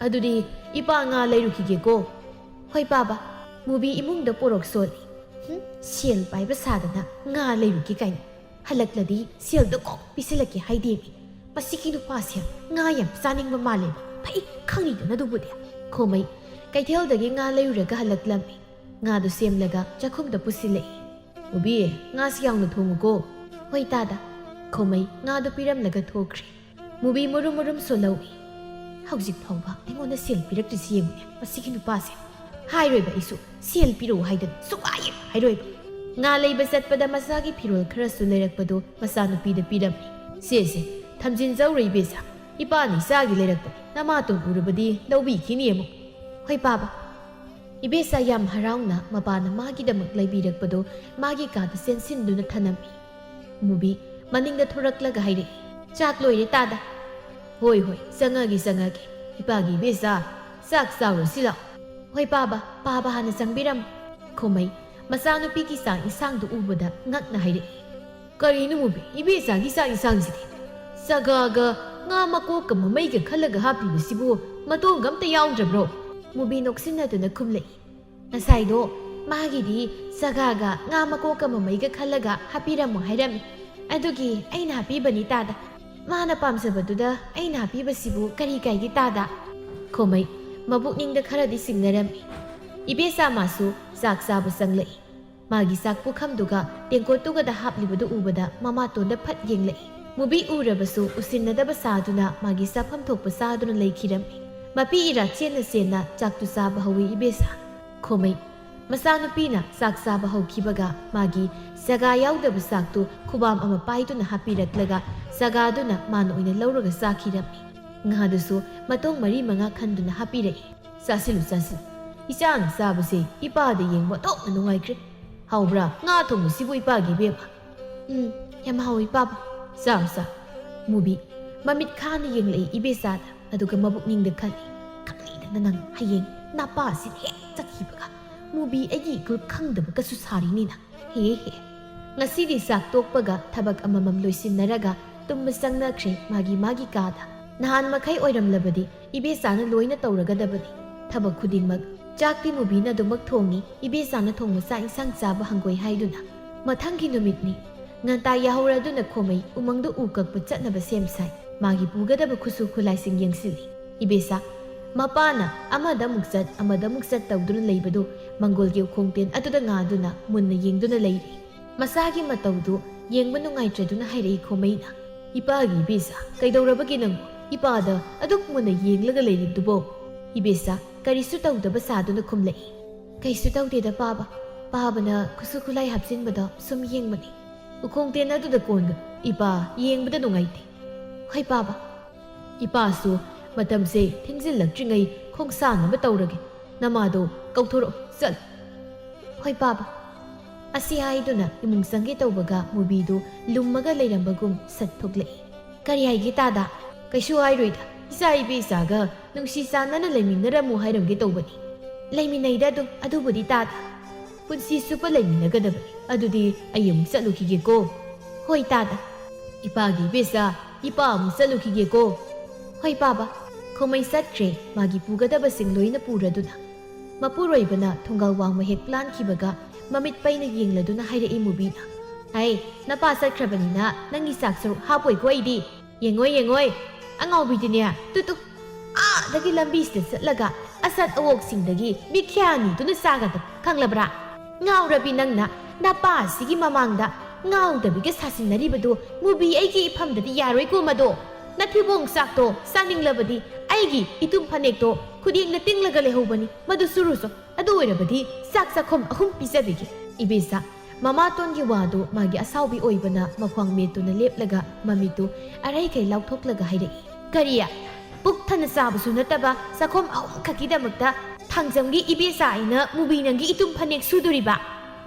ꯑꯗꯨꯗꯤ ꯏꯄꯥ ꯉꯥ ꯂꯩꯔꯨꯈꯤꯒꯦꯀꯣ꯫" "ꯍꯣꯏ ꯄꯥꯕ꯫" ꯃꯨꯕꯤ ꯏꯃꯨꯡꯗ ꯄꯣꯔꯣꯛ ꯁꯣꯜꯂꯤ꯫ "ꯍꯨꯝ, ꯁꯦꯜ ꯄꯥꯏꯕ ꯁꯥꯗꯅ ꯉꯥ ꯂꯩꯔꯨꯒꯦ ꯀꯥꯏꯅ꯫ ꯍꯜꯂꯛꯂꯗꯤ ꯁꯦꯜꯗꯣ ꯀꯣꯛ ꯄꯤꯁꯤꯜꯂꯛꯀꯦ ꯍꯥꯏꯗꯦꯃꯤ꯫ ꯃꯁꯤꯒꯤ ꯅꯨꯄꯥꯁꯦ ꯉꯥ ꯌꯥꯝ ꯆꯥꯅꯤꯡꯕ ꯃꯥꯜꯂꯦꯕ꯫ ꯐꯩ ꯈꯪꯉꯤꯗꯅ ꯑꯗꯨꯕꯨꯗꯤ꯫" ꯈꯣꯃꯩ ꯀꯩꯊꯦꯜꯗꯒꯤ ꯉꯥ ꯂꯩꯔꯨꯔꯒ ꯍꯜꯂꯛꯂꯝꯃꯤ꯫ ꯉꯥꯗꯨ ꯁꯦꯝꯂꯒ ꯆꯥꯛꯈꯨꯝꯗ ꯄꯨꯁꯤꯜꯂꯛꯏ꯫ "ꯃꯨꯕꯤ, ꯉꯥꯁꯤ ꯌꯥꯎꯅ ꯊꯣꯡꯉꯨꯀꯣ꯫" "ꯍꯣꯏ ꯇꯥꯗ꯫" ꯈꯣꯃꯩ ꯉꯥꯗꯨ ꯄꯤꯔꯝꯂꯒ ꯊꯣꯛꯈ꯭ꯔꯦ꯫ ꯃꯨꯕꯤ ꯃꯨꯔꯨꯝ ꯃꯨꯔꯨꯝ ꯁꯣꯜꯍꯧꯏ꯫ "ꯍꯧꯖꯤꯛ ꯐꯥꯎꯕ ꯑꯩꯉꯣꯟꯗ ꯁꯦꯜ ꯄꯤꯔꯛꯇ꯭ꯔꯤꯁꯤ ꯌꯦꯡꯉꯨꯅꯦ, ꯃꯁꯤꯒꯤ ꯅꯨꯄꯥꯁꯦ꯫ ꯍꯥꯏꯔꯣꯏꯕ ꯑꯩꯁꯨ, ꯁꯦꯜ ꯄꯤꯔꯛꯎ ꯍꯥꯏꯗꯅ ꯁꯨꯛꯍꯥꯏ ꯍꯦꯛ ꯍꯥꯏꯔꯣꯏꯕ꯫" ꯉꯥ ꯂꯩꯕ ꯆꯠꯄꯗ ꯃꯆꯥꯒꯤ ꯐꯤꯔꯣꯜ ꯈꯔꯁꯨ ꯂꯩꯔꯛꯄꯗꯨ ꯃꯆꯥꯅꯨꯄꯤꯗ ꯄꯤꯔꯝꯃꯤ꯫ "ꯁꯦ, ꯁꯦ, ꯊꯝꯖꯤꯟꯖꯧꯔꯣ ꯏꯕꯦꯆꯥ꯫ ꯏꯄꯥꯅ ꯏꯆꯥꯒꯤ ꯂꯩꯔꯛꯄꯅꯤ꯫ ꯅꯃꯥꯇꯣꯟ ꯎꯔꯕꯗꯤ ꯂꯧꯕꯤꯈꯤꯅꯤ ꯑꯃꯨꯛ꯫" "ꯍꯣꯏ ꯄꯥꯕ꯫" ꯏꯕꯦꯆꯥ ꯌꯥꯝ ꯍꯔꯥꯎꯅ ꯃꯄꯥꯅ ꯃꯥꯒꯤꯗꯃꯛ ꯂꯩꯕꯤꯔꯛꯄꯗꯨ ꯃꯥꯒꯤ ꯀꯥꯗ ꯆꯦꯟꯁꯤꯟꯗꯨꯅ ꯊꯅꯝꯃꯤ꯫ ꯃꯨꯕꯤ ꯃꯅꯤꯡꯗ ꯊꯣꯔꯛꯂꯒ ꯍꯥꯏꯔꯛꯏ, "ꯆꯥꯛ ꯂꯣꯏꯔꯦ ꯇꯥꯗ꯫" "ꯍꯣꯏ, ꯍꯣꯏ, ꯆꯪꯉꯒꯦ, ꯆꯪꯉꯒꯦ꯫ ꯏꯄꯥꯒꯤ ꯏꯕꯦꯆꯥ, ꯆꯥꯛ ꯆꯥꯎꯔꯁꯤ ꯂꯥꯎ꯫" "ꯍꯣꯏ ꯄꯥꯕ, ꯄꯥꯕ ꯍꯥꯟꯅ ꯆꯪꯕꯤꯔꯝꯃꯨ꯫" ꯈꯣꯃꯩ ꯃꯆꯥꯅꯨꯄꯤꯒꯤ ꯆꯥꯛ ꯏꯟꯁꯥꯡꯗꯨ ꯎꯕꯗ ꯉꯛꯅ ꯍꯥꯏꯔꯛꯏ, "ꯀꯔꯤꯅꯣ ꯃꯨꯕꯤ, ꯏꯕꯦꯆꯥꯒꯤ ꯆꯥꯛ ꯏꯟꯁꯥꯡꯁꯤꯗꯤ ꯆꯒꯥꯒ ꯉꯥ ꯃꯀꯣꯛꯀ ꯃꯃꯩꯒ ꯈꯜꯂꯒ ꯍꯥꯞꯄꯤꯕꯁꯤꯕꯨ ꯃꯇꯣꯡꯒ ꯑꯝꯇ ꯌꯥꯎꯗ꯭ꯔꯕ꯭ꯔꯣ?" ꯃꯨꯕꯤ ꯅꯣꯛꯁꯤꯟꯅꯗꯨꯅ ꯈꯨꯝꯂꯛꯏ, "ꯉꯁꯥꯏꯗꯣ ꯃꯥꯒꯤꯗꯤ ꯆꯒꯥꯒ ꯉꯥ ꯃꯀꯣꯛꯀ ꯃꯃꯩꯒ ꯈꯜꯂꯒ ꯍꯥꯞꯄꯤꯔꯝꯃꯣ ꯍꯥꯏꯔꯝꯃꯤ꯫ ꯑꯗꯨꯒꯤ ꯑꯩꯅ ꯍꯥꯞꯄꯤꯕꯅꯤ ꯇꯥꯗ꯫ ꯃꯥꯅ ꯄꯥꯝꯖꯕꯗꯨꯗ ꯑꯩꯅ ꯍꯥꯞꯄꯤꯕꯁꯤꯕꯨ ꯀꯔꯤ ꯀꯥꯏꯒꯦ ꯇꯥꯗ?" ꯈꯣꯃꯩ ꯃꯕꯨꯛꯅꯤꯡꯗ ꯈꯔꯗꯤ ꯆꯤꯡꯅꯔꯝꯃꯤ꯫ ꯏꯕꯦꯆꯥ ꯃꯥꯁꯨ ꯆꯥꯛ ꯆꯥꯕ ꯆꯪꯂꯛꯏ꯫ ꯃꯥꯒꯤ ꯆꯥꯛ ꯄꯨꯈꯝꯗꯨꯒ ꯇꯦꯡꯀꯣꯠꯇꯨꯒꯗ ꯍꯥꯞꯂꯤꯕꯗꯨ ꯎꯕꯗ ꯃꯃꯥꯇꯣꯟꯗ ꯐꯠ ꯌꯦꯡꯂꯛꯏ꯫ ꯃꯨꯕꯤ ꯎꯔꯕꯁꯨ ꯎꯁꯤꯟꯅꯗꯕ ꯁꯥꯗꯨꯅ ꯃꯥꯒꯤ ꯆꯥꯐꯝ ꯊꯣꯛꯄ ꯆꯥꯗꯨꯅ ꯂꯩꯈꯤꯔꯝꯃꯤ꯫ ꯃꯄꯤ ꯏꯔꯥ ꯆꯦꯟꯅ ꯆꯦꯟꯅ ꯆꯥꯛꯇꯨ ꯆꯥꯕ ꯍꯧꯏ ꯏꯕꯦꯆꯥ꯫ ꯈꯣꯃꯩ ꯃꯆꯥꯅꯨꯄꯤꯅ ꯆꯥꯛ ꯆꯥꯕ ꯍꯧꯈꯤꯕꯒ ꯃꯥꯒꯤ ꯆꯒꯥ ꯌꯥꯎꯗꯕ ꯆꯥꯛꯇꯨ ꯈꯨꯕꯥꯝ ꯑꯃ ꯄꯥꯏꯗꯨꯅ ꯍꯥꯞꯄꯤꯔꯛꯂꯒ ꯆꯒꯥꯗꯨꯅ ꯃꯥꯅ ꯑꯣꯏꯅ ꯂꯧꯔꯒ ꯆꯥꯈꯤꯔꯝꯃꯤ꯫ ꯉꯥꯗꯨꯁꯨ ꯃꯇꯣꯡ ꯃꯔꯤ ꯃꯉꯥ ꯈꯟꯗꯨꯅ ꯍꯥꯞꯄꯤꯔꯛꯏ꯫ "ꯆꯥꯁꯤꯜꯂꯨ, ꯆꯥꯁꯤꯜꯂꯨ꯫ ꯏꯆꯥꯅ ꯆꯥꯕꯁꯦ ꯏꯄꯥꯗ ꯌꯦꯡꯕ ꯑꯣꯟꯊꯣꯛꯅ ꯅꯨꯡꯉꯥꯏꯈ꯭ꯔꯦ꯫ ꯍꯥꯎꯕ꯭ꯔꯥ ꯉꯥ ꯊꯣꯡꯕꯁꯤꯕꯨ ꯏꯄꯥꯒꯤ ꯏꯕꯦꯝꯃ?" "ꯎꯝ, ꯌꯥꯝ ꯍꯥꯎꯏ ꯄꯥꯕ꯫ ꯆꯥꯔꯣ, ꯆꯥꯔꯣ꯫" ꯃꯨꯕꯤ ꯃꯃꯤꯠ ꯈꯥꯅ ꯌꯦꯡꯂꯛꯏ ꯏꯕꯦꯆꯥꯗ, ꯑꯗꯨꯒ ꯃꯕꯨꯛꯅꯤꯡꯗ ꯈꯜꯂꯤ, "ꯈꯪꯂꯤꯗꯅ ꯅꯪ ꯍꯌꯦꯡ ꯅꯄꯥꯁꯤꯅ ꯍꯦꯛ ꯆꯠꯈꯤꯕꯒ ꯃꯨꯕꯤ ꯑꯩꯒꯤ ꯏꯒꯨꯜ ꯈꯪꯗꯕꯒꯁꯨ ꯁꯥꯔꯤꯅꯤꯅ꯫ ꯍꯦ ꯍꯦ꯫" ꯉꯁꯤꯗꯤ ꯆꯥꯛ ꯇꯣꯛꯄꯒ ꯊꯕꯛ ꯑꯃꯃꯝ ꯂꯣꯏꯁꯤꯟꯅꯔꯒ ꯇꯨꯝꯕ ꯆꯪꯅꯈ꯭ꯔꯦ ꯃꯥꯒꯤ ꯃꯥꯒꯤ ꯀꯥꯗ꯫ ꯅꯍꯥꯟ ꯃꯈꯩ ꯑꯣꯏꯔꯝꯂꯕꯗꯤ ꯏꯕꯦꯆꯥꯅ ꯂꯣꯏꯅ ꯇꯧꯔꯒꯗꯕꯅꯤ ꯊꯕꯛ ꯈꯨꯗꯤꯡꯃꯛ꯫ ꯆꯥꯛꯇꯤ ꯃꯨꯕꯤꯅ ꯑꯗꯨꯃꯛ ꯊꯣꯡꯉꯤ, ꯏꯕꯦꯆꯥꯅ ꯊꯣꯡꯕ ꯆꯥꯛ ꯏꯟꯁꯥꯡ ꯆꯥꯕ ꯍꯪꯒꯣꯏ ꯍꯥꯏꯗꯨꯅ꯫ ꯃꯊꯪꯒꯤ ꯅꯨꯃꯤꯠꯅꯤ꯫ ꯉꯟꯇꯥ ꯌꯥꯍꯧꯔꯗꯨꯅ ꯈꯣꯃꯩ ꯎꯃꯪꯗ ꯎ ꯀꯛꯄ ꯆꯠꯅꯕ ꯁꯦꯝ ꯁꯥꯏ꯫ ꯃꯥꯒꯤ ꯄꯨꯒꯗꯕ ꯈꯨꯠꯁꯨ ꯈꯨꯠꯂꯥꯏꯁꯤꯡ ꯌꯦꯡꯁꯤꯜꯂꯤ꯫ ꯏꯕꯦꯆꯥ ꯃꯄꯥꯅ ꯑꯃꯗ ꯑꯃꯨꯛ ꯆꯠ, ꯑꯃꯗ ꯑꯃꯨꯛ ꯆꯠ ꯇꯧꯗꯨꯅ ꯂꯩꯕꯗꯨ ꯃꯪꯒꯣꯜꯒꯤ ꯎꯈꯣꯡꯇꯦꯟ ꯑꯗꯨꯗ ꯉꯥꯗꯨꯅ ꯃꯨꯟꯅ ꯌꯦꯡꯗꯨꯅ ꯂꯩꯔꯤ꯫ ꯃꯁꯥꯒꯤ ꯃꯇꯧꯗꯨ ꯌꯦꯡꯕ ꯅꯨꯡꯉꯥꯏꯇ꯭ꯔꯗꯨꯅ ꯍꯥꯏꯔꯛꯏ ꯈꯣꯃꯩꯅ, "ꯏꯄꯥꯒꯤ ꯏꯕꯦꯆꯥ, ꯀꯩꯗꯧꯔꯕꯒꯦ ꯅꯪꯕꯨ? ꯏꯄꯥꯗ ꯑꯗꯨꯛ ꯃꯨꯟꯅ ꯌꯦꯡꯂꯒ ꯂꯩꯔꯤꯕꯗꯨꯕꯣ?" ꯏꯕꯦꯆꯥ ꯀꯔꯤꯁꯨ ꯇꯧꯗꯕ ꯁꯥꯗꯨꯅ ꯈꯨꯝꯂꯛꯏ, "ꯀꯩꯁꯨ ꯇꯧꯗꯦꯗ ꯄꯥꯕ꯫ ꯄꯥꯕꯅ ꯈꯨꯠꯁꯨ ꯈꯨꯠꯂꯥꯏ ꯍꯥꯞꯆꯤꯟꯕꯗꯣ ꯁꯨꯝ ꯌꯦꯡꯕꯅꯤ꯫" "ꯎꯈꯣꯡꯇꯦꯟ ꯑꯗꯨꯗ ꯀꯣꯟꯒꯅꯨ, ꯏꯄꯥ ꯌꯦꯡꯕꯗ ꯅꯨꯡꯉꯥꯏꯇꯦ꯫" "ꯍꯣꯏ ꯄꯥꯕ꯫" "ꯏꯄꯥꯁꯨ ꯃꯇꯝꯁꯦ ꯊꯦꯡꯖꯤꯜꯂꯛꯇ꯭ꯔꯤꯉꯩ ꯈꯣꯡꯁꯥꯟꯅꯕ ꯇꯧꯔꯒꯦ꯫ ꯅꯃꯥꯗꯣ ꯀꯧꯊꯣꯔꯛꯑꯣ, ꯆꯠꯂꯣ꯫" "ꯍꯣꯏ ꯄꯥꯕ꯫" ꯑꯁꯤ ꯍꯥꯏꯗꯨꯅ ꯏꯃꯨꯡ ꯆꯪꯒꯦ ꯇꯧꯕꯒ ꯃꯨꯕꯤꯗꯨ ꯂꯨꯝꯃꯒ ꯂꯩꯔꯝꯕꯒꯨꯝ ꯁꯠ ꯊꯣꯛꯂꯛꯏ꯫ "ꯀꯔꯤ ꯍꯥꯏꯒꯦ ꯇꯥꯗ?" "ꯀꯩꯁꯨ ꯍꯥꯏꯔꯣꯏꯗ, ꯏꯆꯥ ꯏꯕꯦꯆꯥꯒ ꯅꯨꯡꯁꯤ ꯆꯥꯟꯅꯅ ꯂꯩꯃꯤꯟꯅꯔꯝꯃꯨ ꯍꯥꯏꯔꯝꯒꯦ ꯇꯧꯕꯅꯤ꯫" "ꯂꯩꯃꯤꯟꯅꯩꯗ ꯑꯗꯨꯝ, ꯑꯗꯨꯕꯨꯗꯤ ꯇꯥꯗ꯫ ꯄꯨꯟꯁꯤ ꯆꯨꯞꯄ ꯂꯩꯃꯤꯟꯅꯒꯗꯕꯅꯤ꯫ ꯑꯗꯨꯗꯤ ꯑꯩ ꯑꯃꯨꯛ ꯆꯠꯂꯨꯈꯤꯒꯦꯀꯣ꯫" "ꯍꯣꯏ ꯇꯥꯗ꯫" "ꯏꯄꯥꯒꯤ ꯏꯕꯦꯆꯥ, ꯏꯄꯥ ꯑꯃꯨꯛ ꯆꯠꯂꯨꯈꯤꯒꯦꯀꯣ꯫" "ꯍꯣꯏ ꯄꯥꯕ꯫" ꯈꯣꯃꯩ ꯆꯠꯈ꯭ꯔꯦ, ꯃꯥꯒꯤ ꯄꯨꯒꯗꯕꯁꯤꯡ ꯂꯣꯏꯅ ꯄꯨꯔꯗꯨꯅ꯫ ꯃꯄꯨꯔꯣꯏꯕꯅ ꯊꯣꯡꯒꯜ ꯋꯥꯡꯃ ꯍꯦꯛ ꯂꯥꯟꯈꯤꯕꯒ ꯃꯃꯤꯠ ꯄꯩꯅ ꯌꯦꯡꯂꯗꯨꯅ ꯍꯥꯏꯔꯛꯏ ꯃꯨꯕꯤꯅ, "ꯍꯩ, ꯅꯄꯥ ꯆꯠꯈ꯭ꯔꯕꯅꯤꯅ ꯅꯪꯒꯤ ꯆꯥꯛ ꯁꯔꯨꯛ ꯍꯥꯞꯄꯣꯏꯀꯣ ꯑꯩꯗꯤ꯫ ꯌꯦꯡꯉꯣꯏ, ꯌꯦꯡꯉꯣꯏ, ꯑꯉꯥꯎꯕꯤꯗꯤꯅꯦ, ꯇꯨ ꯇꯨ, ꯑꯥꯗꯒꯤ ꯂꯝꯕꯤꯁꯤꯗ ꯆꯠꯂꯒ ꯑꯆꯠ ꯑꯋꯣꯛꯁꯤꯡꯗꯒꯤ ꯃꯤꯈ꯭ꯌꯥꯅꯤꯗꯨꯅ ꯆꯥꯒꯗꯕ, ꯈꯪꯂꯕ꯭ꯔꯥ? ꯉꯥꯎꯔꯕꯤ ꯅꯪꯅ ꯅꯄꯥꯁꯤꯒꯤ ꯃꯃꯥꯡꯗ ꯉꯥꯎꯗꯕꯤꯒ ꯁꯥꯁꯤꯟꯅꯔꯤꯕꯗꯨ ꯃꯨꯕꯤ ꯑꯩꯒꯤ ꯏꯐꯝꯗꯗꯤ ꯌꯥꯔꯣꯏꯀꯣ ꯃꯗꯣ꯫ ꯅꯊꯤꯕꯣꯡ ꯆꯥꯛꯇꯣ ꯆꯥꯅꯤꯡꯂꯕꯗꯤ ꯑꯩꯒꯤ ꯏꯇꯨꯝ ꯐꯅꯦꯛꯇꯣ ꯈꯨꯗꯦꯡꯅ ꯇꯤꯡꯂꯒ ꯂꯩꯍꯧꯕꯅꯤ, ꯃꯗꯨ ꯁꯨꯔꯨꯁꯣ꯫ ꯑꯗꯨ ꯑꯣꯏꯔꯕꯗꯤ ꯆꯥꯛ ꯆꯥꯛꯈꯨꯝ ꯑꯍꯨꯝ ꯄꯤꯖꯕꯤꯒꯦ꯫" ꯏꯕꯦꯆꯥ, ꯃꯃꯥꯇꯣꯟꯒꯤ ꯋꯥꯗꯨ ꯃꯥꯒꯤ ꯑꯁꯥꯎꯕꯤ ꯑꯣꯏꯕꯅ ꯃꯈ꯭ꯋꯥꯡ ꯃꯦꯠꯇꯨꯅ ꯂꯦꯞꯂꯒ ꯃꯃꯤꯠꯇꯨ ꯑꯔꯩꯈꯩ ꯂꯥꯎꯊꯣꯛꯂꯒ ꯍꯥꯏꯔꯛꯏ, "ꯀꯔꯤ? ꯄꯨꯛ ꯊꯟꯅ ꯆꯥꯕꯁꯨ ꯅꯠꯇꯕ ꯆꯥꯛꯈꯨꯝ ꯑꯍꯨꯝꯈꯛꯀꯤꯗꯃꯛꯇ ꯊꯥꯡꯖꯝꯒꯤ ꯏꯕꯦꯆꯥ ꯑꯩꯅ ꯃꯨꯕꯤ ꯅꯪꯒꯤ ꯏꯇꯨꯝ ꯐꯅꯦꯛ ꯁꯨꯗꯣꯔꯤꯕ?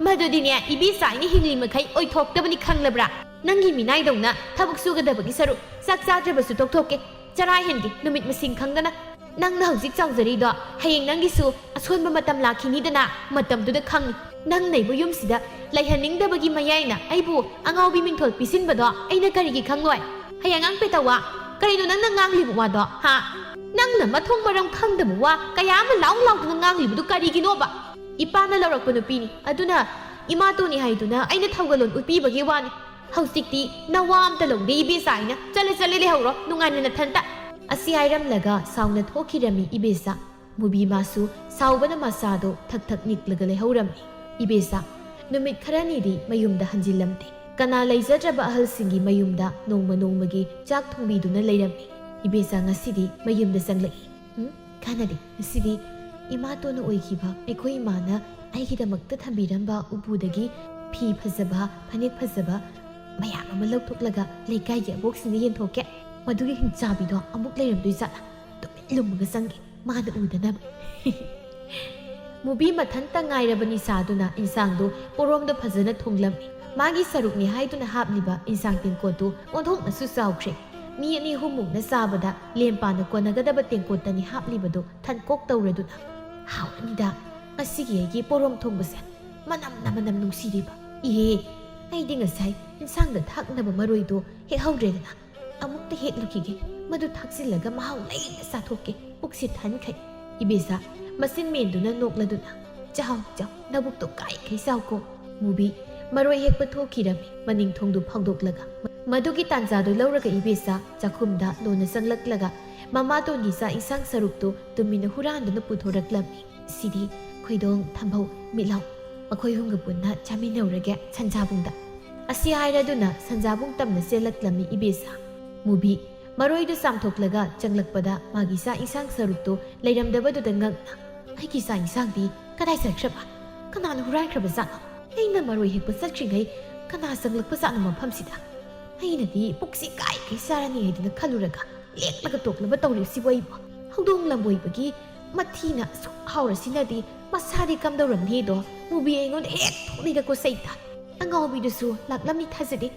ꯃꯗꯨꯗꯤꯅꯦ, ꯏꯕꯦꯆꯥ ꯑꯩꯅ ꯍꯤꯡꯂꯤ ꯃꯈꯩ ꯑꯣꯏꯊꯣꯛꯇꯕꯅꯤ, ꯈꯪꯂꯕ꯭ꯔꯥ? ꯅꯪꯒꯤ ꯃꯤꯅꯥꯏꯗꯧꯅ ꯊꯕꯛ ꯁꯨꯒꯗꯕꯒꯤ ꯁꯔꯨꯛ ꯆꯥꯛ ꯆꯥꯗ꯭ꯔꯕꯁꯨ ꯇꯣꯛꯊꯣꯛꯀꯦ꯫ ꯆꯔꯥ ꯍꯦꯟꯒꯦ, ꯅꯨꯃꯤꯠ ꯃꯁꯤꯡ ꯈꯪꯗꯅ꯫ ꯅꯪꯅ ꯍꯧꯖꯤꯛ ꯆꯥꯎꯖꯔꯤꯗꯣ ꯍꯌꯦꯡ ꯅꯪꯒꯤꯁꯨ ꯑꯁꯣꯟꯕ ꯃꯇꯝ ꯂꯥꯛꯈꯤꯅꯤꯗꯅ, ꯃꯇꯝꯗꯨꯗ ꯈꯪꯅꯤ꯫ ꯅꯪ ꯂꯩꯕ ꯌꯨꯝꯁꯤꯗ ꯂꯩꯍꯟꯅꯤꯡꯗꯕꯒꯤ ꯃꯌꯥꯏꯅ ꯑꯩꯕꯨ ꯑꯉꯥꯎꯕꯤ ꯃꯤꯡꯊꯣꯜ ꯄꯤꯁꯤꯟꯕꯗꯣ ꯑꯩꯅ ꯀꯔꯤꯒꯤ ꯈꯪꯂꯣꯏ? ꯍꯌꯦꯡ ꯑꯉꯥꯡ ꯄꯦꯇꯋꯥ, ꯀꯔꯤꯅꯣ ꯅꯪꯅ ꯉꯥꯡꯂꯤꯕ ꯋꯥꯗꯣ, ꯍꯥ? ꯅꯪꯅ ꯃꯊꯣꯡ ꯃꯔꯝ ꯈꯪꯗꯕ ꯋꯥ ꯀꯌꯥ ꯑꯃ ꯂꯥꯎ ꯂꯥꯎꯗꯨꯅ ꯉꯥꯡꯂꯤꯕꯗꯨ ꯀꯔꯤꯒꯤꯅꯣꯕ? ꯏꯄꯥꯅ ꯂꯧꯔꯛꯄ ꯅꯨꯄꯤꯅꯤ, ꯑꯗꯨꯅ ꯏꯃꯥꯇꯣꯟꯅꯤ ꯍꯥꯏꯗꯨꯅ ꯑꯩꯅ ꯊꯧꯒꯜꯂꯣꯟ ꯎꯠꯄꯤꯕꯒꯤ ꯋꯥꯅꯤ꯫ ꯍꯧꯖꯤꯛꯇꯤ ꯅꯋꯥ ꯑꯝꯇ ꯂꯧꯗꯦ ꯏꯕꯦꯆꯥ ꯑꯩꯅ꯫ ꯆꯠꯂꯦ, ꯆꯠꯂꯦ, ꯂꯩꯍꯧꯔꯣ ꯅꯨꯡꯉꯥꯏꯅ ꯅꯊꯟꯇ꯫ ꯑꯁꯤ ꯍꯥꯏꯔꯝꯂꯒ ꯁꯥꯎꯅ ꯊꯣꯛꯈꯤꯔꯝꯃꯤ ꯏꯕꯦꯆꯥ꯫ ꯃꯨꯕꯤ ꯃꯥꯁꯨ ꯁꯥꯎꯕꯅ ꯃꯁꯥꯗꯣ ꯊꯛ ꯊꯛ ꯅꯤꯛꯂꯒ ꯂꯩꯍꯧꯔꯝꯃꯤ꯫ ꯏꯕꯦꯆꯥ, ꯅꯨꯃꯤꯠ ꯈꯔꯅꯤꯗꯤ ꯃꯌꯨꯝꯗ ꯍꯟꯖꯤꯜꯂꯝꯗꯦ꯫ ꯀꯅꯥ ꯂꯩꯖꯗ꯭ꯔꯕ ꯑꯍꯜꯁꯤꯡꯒꯤ ꯃꯌꯨꯝꯗ ꯅꯣꯡꯃ ꯅꯣꯡꯃꯒꯤ ꯆꯥꯛ ꯊꯣꯡꯕꯤꯗꯨꯅ ꯂꯩꯔꯝꯃꯤ꯫ ꯏꯕꯦꯆꯥ ꯉꯁꯤꯗꯤ ꯃꯌꯨꯝꯗ ꯆꯪꯂꯛꯏ꯫ ꯎꯝ? ꯀꯥꯟꯅꯗꯦ꯫ ꯉꯁꯤꯗꯤ ꯏꯃꯥꯇꯣꯟꯅ ꯑꯣꯏꯈꯤꯕ ꯑꯩꯈꯣꯏ ꯏꯃꯥꯅ ꯑꯩꯒꯤꯗꯃꯛꯇ ꯊꯝꯕꯤꯔꯝꯕ ꯎꯄꯨꯗꯒꯤ ꯐꯤ ꯐꯖꯕ, ꯐꯅꯦꯛ ꯐꯖꯕ ꯃꯌꯥꯝ ꯑꯃ ꯂꯧꯊꯣꯛꯂꯒ ꯂꯩꯀꯥꯏꯒꯤ ꯑꯕꯣꯛꯁꯤꯡꯗ ꯌꯦꯟꯊꯣꯛꯀꯦ꯫ ꯃꯗꯨꯒꯤ ꯍꯤꯡꯆꯥꯕꯤꯗꯣ ꯑꯃꯨꯛ ꯂꯩꯔꯝꯗꯣꯏ ꯖꯥꯠꯂꯥ? ꯇꯨꯃꯤꯟ ꯂꯨꯝꯃꯒ ꯆꯪꯒꯦ, ꯃꯥꯅ ꯎꯗꯅꯕ꯫ ꯃꯨꯕꯤ ꯃꯊꯟꯇ ꯉꯥꯏꯔꯕꯅꯤ ꯁꯥꯗꯨꯅ ꯏꯟꯁꯥꯡꯗꯣ ꯄꯣꯔꯣꯝꯗꯣ ꯐꯖꯅ ꯊꯣꯡꯂꯝꯃꯤ꯫ ꯃꯥꯒꯤ ꯁꯔꯨꯛꯅꯤ ꯍꯥꯏꯗꯨꯅ ꯍꯥꯞꯂꯤꯕ ꯏꯟꯁꯥꯡ ꯇꯦꯡꯀꯣꯠꯇꯨ ꯑꯣꯟꯊꯣꯛꯅꯁꯨ ꯆꯥꯎꯈ꯭ꯔꯦ꯫ ꯃꯤ ꯑꯅꯤ ꯑꯍꯨꯝꯃꯨꯛꯅ ꯆꯥꯕꯗ ꯂꯦꯝꯄꯥꯅ ꯀꯣꯟꯅꯒꯗꯕ ꯇꯦꯡꯀꯣꯠꯇꯅꯤ ꯍꯥꯞꯂꯤꯕꯗꯨ ꯊꯟꯀꯣꯛ ꯇꯧꯔꯗꯨꯅ꯫ "ꯍꯥꯎꯔꯅꯤꯗ, ꯉꯁꯤꯒꯤ ꯑꯩꯒꯤ ꯄꯣꯔꯣꯝ ꯊꯣꯡꯕꯁꯦ ꯃꯅꯝꯅ ꯃꯅꯝ ꯅꯨꯡꯁꯤꯔꯤꯕ꯫ ꯏꯍꯦ, ꯑꯩꯗꯤ ꯉꯁꯥꯏ ꯏꯟꯁꯥꯡꯗ ꯊꯥꯛꯅꯕ ꯃꯔꯣꯏꯗꯣ ꯍꯦꯛꯍꯧꯗ꯭ꯔꯦꯗꯅ, ꯑꯃꯨꯛꯇ ꯍꯦꯛꯂꯨꯈꯤꯒꯦ꯫ ꯃꯗꯨ ꯊꯥꯛꯆꯤꯜꯂꯒ ꯃꯍꯥꯎ ꯂꯩꯅ ꯆꯥꯊꯣꯛꯀꯦ, ꯄꯨꯛꯁꯦ ꯊꯟꯈꯩ꯫" ꯏꯕꯦꯆꯥ ꯃꯆꯤꯟ ꯃꯦꯟꯗꯨꯅ ꯅꯣꯛꯂꯗꯨꯅ, "ꯆꯥꯎ ꯆꯥꯎ, ꯅꯕꯨꯛꯇꯣ ꯀꯥꯏꯈꯩ ꯆꯥꯎꯀꯣ꯫" ꯃꯨꯕꯤ ꯃꯔꯣꯏ ꯍꯦꯛꯄ ꯊꯣꯛꯈꯤꯔꯝꯃꯤ, ꯃꯅꯤꯡ ꯊꯣꯡꯗꯨ ꯐꯥꯎꯗꯣꯛꯂꯒ꯫ ꯃꯗꯨꯒꯤ ꯇꯥꯟꯖꯥꯗꯨ ꯂꯧꯔꯒ ꯏꯕꯦꯆꯥ ꯆꯥꯛꯈꯨꯝꯗ ꯂꯣꯟꯅ ꯆꯪꯂꯛꯂꯒ ꯃꯃꯥꯇꯣꯟꯒꯤ ꯆꯥꯛ ꯏꯟꯁꯥꯡ ꯁꯔꯨꯛꯇꯨ ꯇꯨꯃꯤꯟꯅ ꯍꯨꯔꯥꯟꯗꯨꯅ ꯄꯨꯊꯣꯔꯛꯂꯝꯃꯤ꯫ "ꯁꯤꯗꯤ ꯈꯣꯏꯗꯣꯡ, ꯊꯝꯕꯧ, ꯃꯤꯠꯂꯥꯎ, ꯃꯈꯣꯏ ꯑꯍꯨꯝꯒ ꯄꯨꯟꯅ ꯆꯥꯃꯤꯟꯅꯧꯔꯒꯦ ꯁꯟꯖꯥꯕꯨꯡꯗ꯫" ꯑꯁꯤ ꯍꯥꯏꯔꯗꯨꯅ ꯁꯟꯖꯥꯕꯨꯡ ꯇꯝꯅ ꯆꯦꯜꯂꯛꯂꯝꯃꯤ ꯏꯕꯦꯆꯥ꯫ ꯃꯨꯕꯤ ꯃꯔꯣꯏꯗꯨ ꯆꯥꯝꯊꯣꯛꯂꯒ ꯆꯪꯂꯛꯄꯗ ꯃꯥꯒꯤ ꯆꯥꯛ ꯏꯟꯁꯥꯡ ꯁꯔꯨꯛꯇꯨ ꯂꯩꯔꯝꯗꯕꯗꯨꯗ ꯉꯛꯅ, "ꯑꯩꯒꯤ ꯆꯥꯛ ꯏꯟꯁꯥꯡꯗꯤ ꯀꯗꯥꯏ ꯆꯠꯈ꯭ꯔꯕ? ꯀꯅꯥꯅ ꯍꯨꯔꯥꯏꯈ꯭ꯔꯕ ꯖꯥꯠꯅꯣ? ꯑꯩꯅ ꯃꯔꯣꯏ ꯍꯦꯛꯄ ꯆꯠꯈ꯭ꯔꯤꯉꯩ ꯀꯅꯥ ꯆꯪꯂꯛꯄ ꯖꯥꯠꯅꯣ ꯃꯐꯝꯁꯤꯗ? ꯑꯩꯅꯗꯤ ꯄꯨꯛꯁꯤ ꯀꯥꯏꯈꯩ ꯆꯥꯔꯅꯤ ꯍꯥꯏꯗꯨꯅ ꯈꯜꯂꯨꯔꯒ ꯂꯦꯛꯂꯒ ꯇꯣꯛꯂꯕ ꯇꯧꯔꯤꯕꯁꯤꯕꯨ ꯑꯩꯕꯨ꯫ ꯍꯧꯗꯣꯡ ꯂꯝꯕꯣꯏꯕꯒꯤ ꯃꯊꯤꯅ ꯑꯁꯨꯛ ꯍꯥꯎꯔꯁꯤꯅꯗꯤ ꯃꯁꯥꯗꯤ ꯀꯝꯗꯧꯔꯝꯅꯤꯗꯣ ꯃꯨꯕꯤ ꯑꯩꯉꯣꯟꯗ ꯍꯦꯛ ꯊꯣꯛꯂꯤꯗꯀꯣ ꯁꯩꯇ꯫ ꯑꯉꯥꯎꯕꯤꯗꯨꯁꯨ ꯂꯥꯛꯂꯝꯃꯤ ꯊꯥꯖꯗꯦ꯫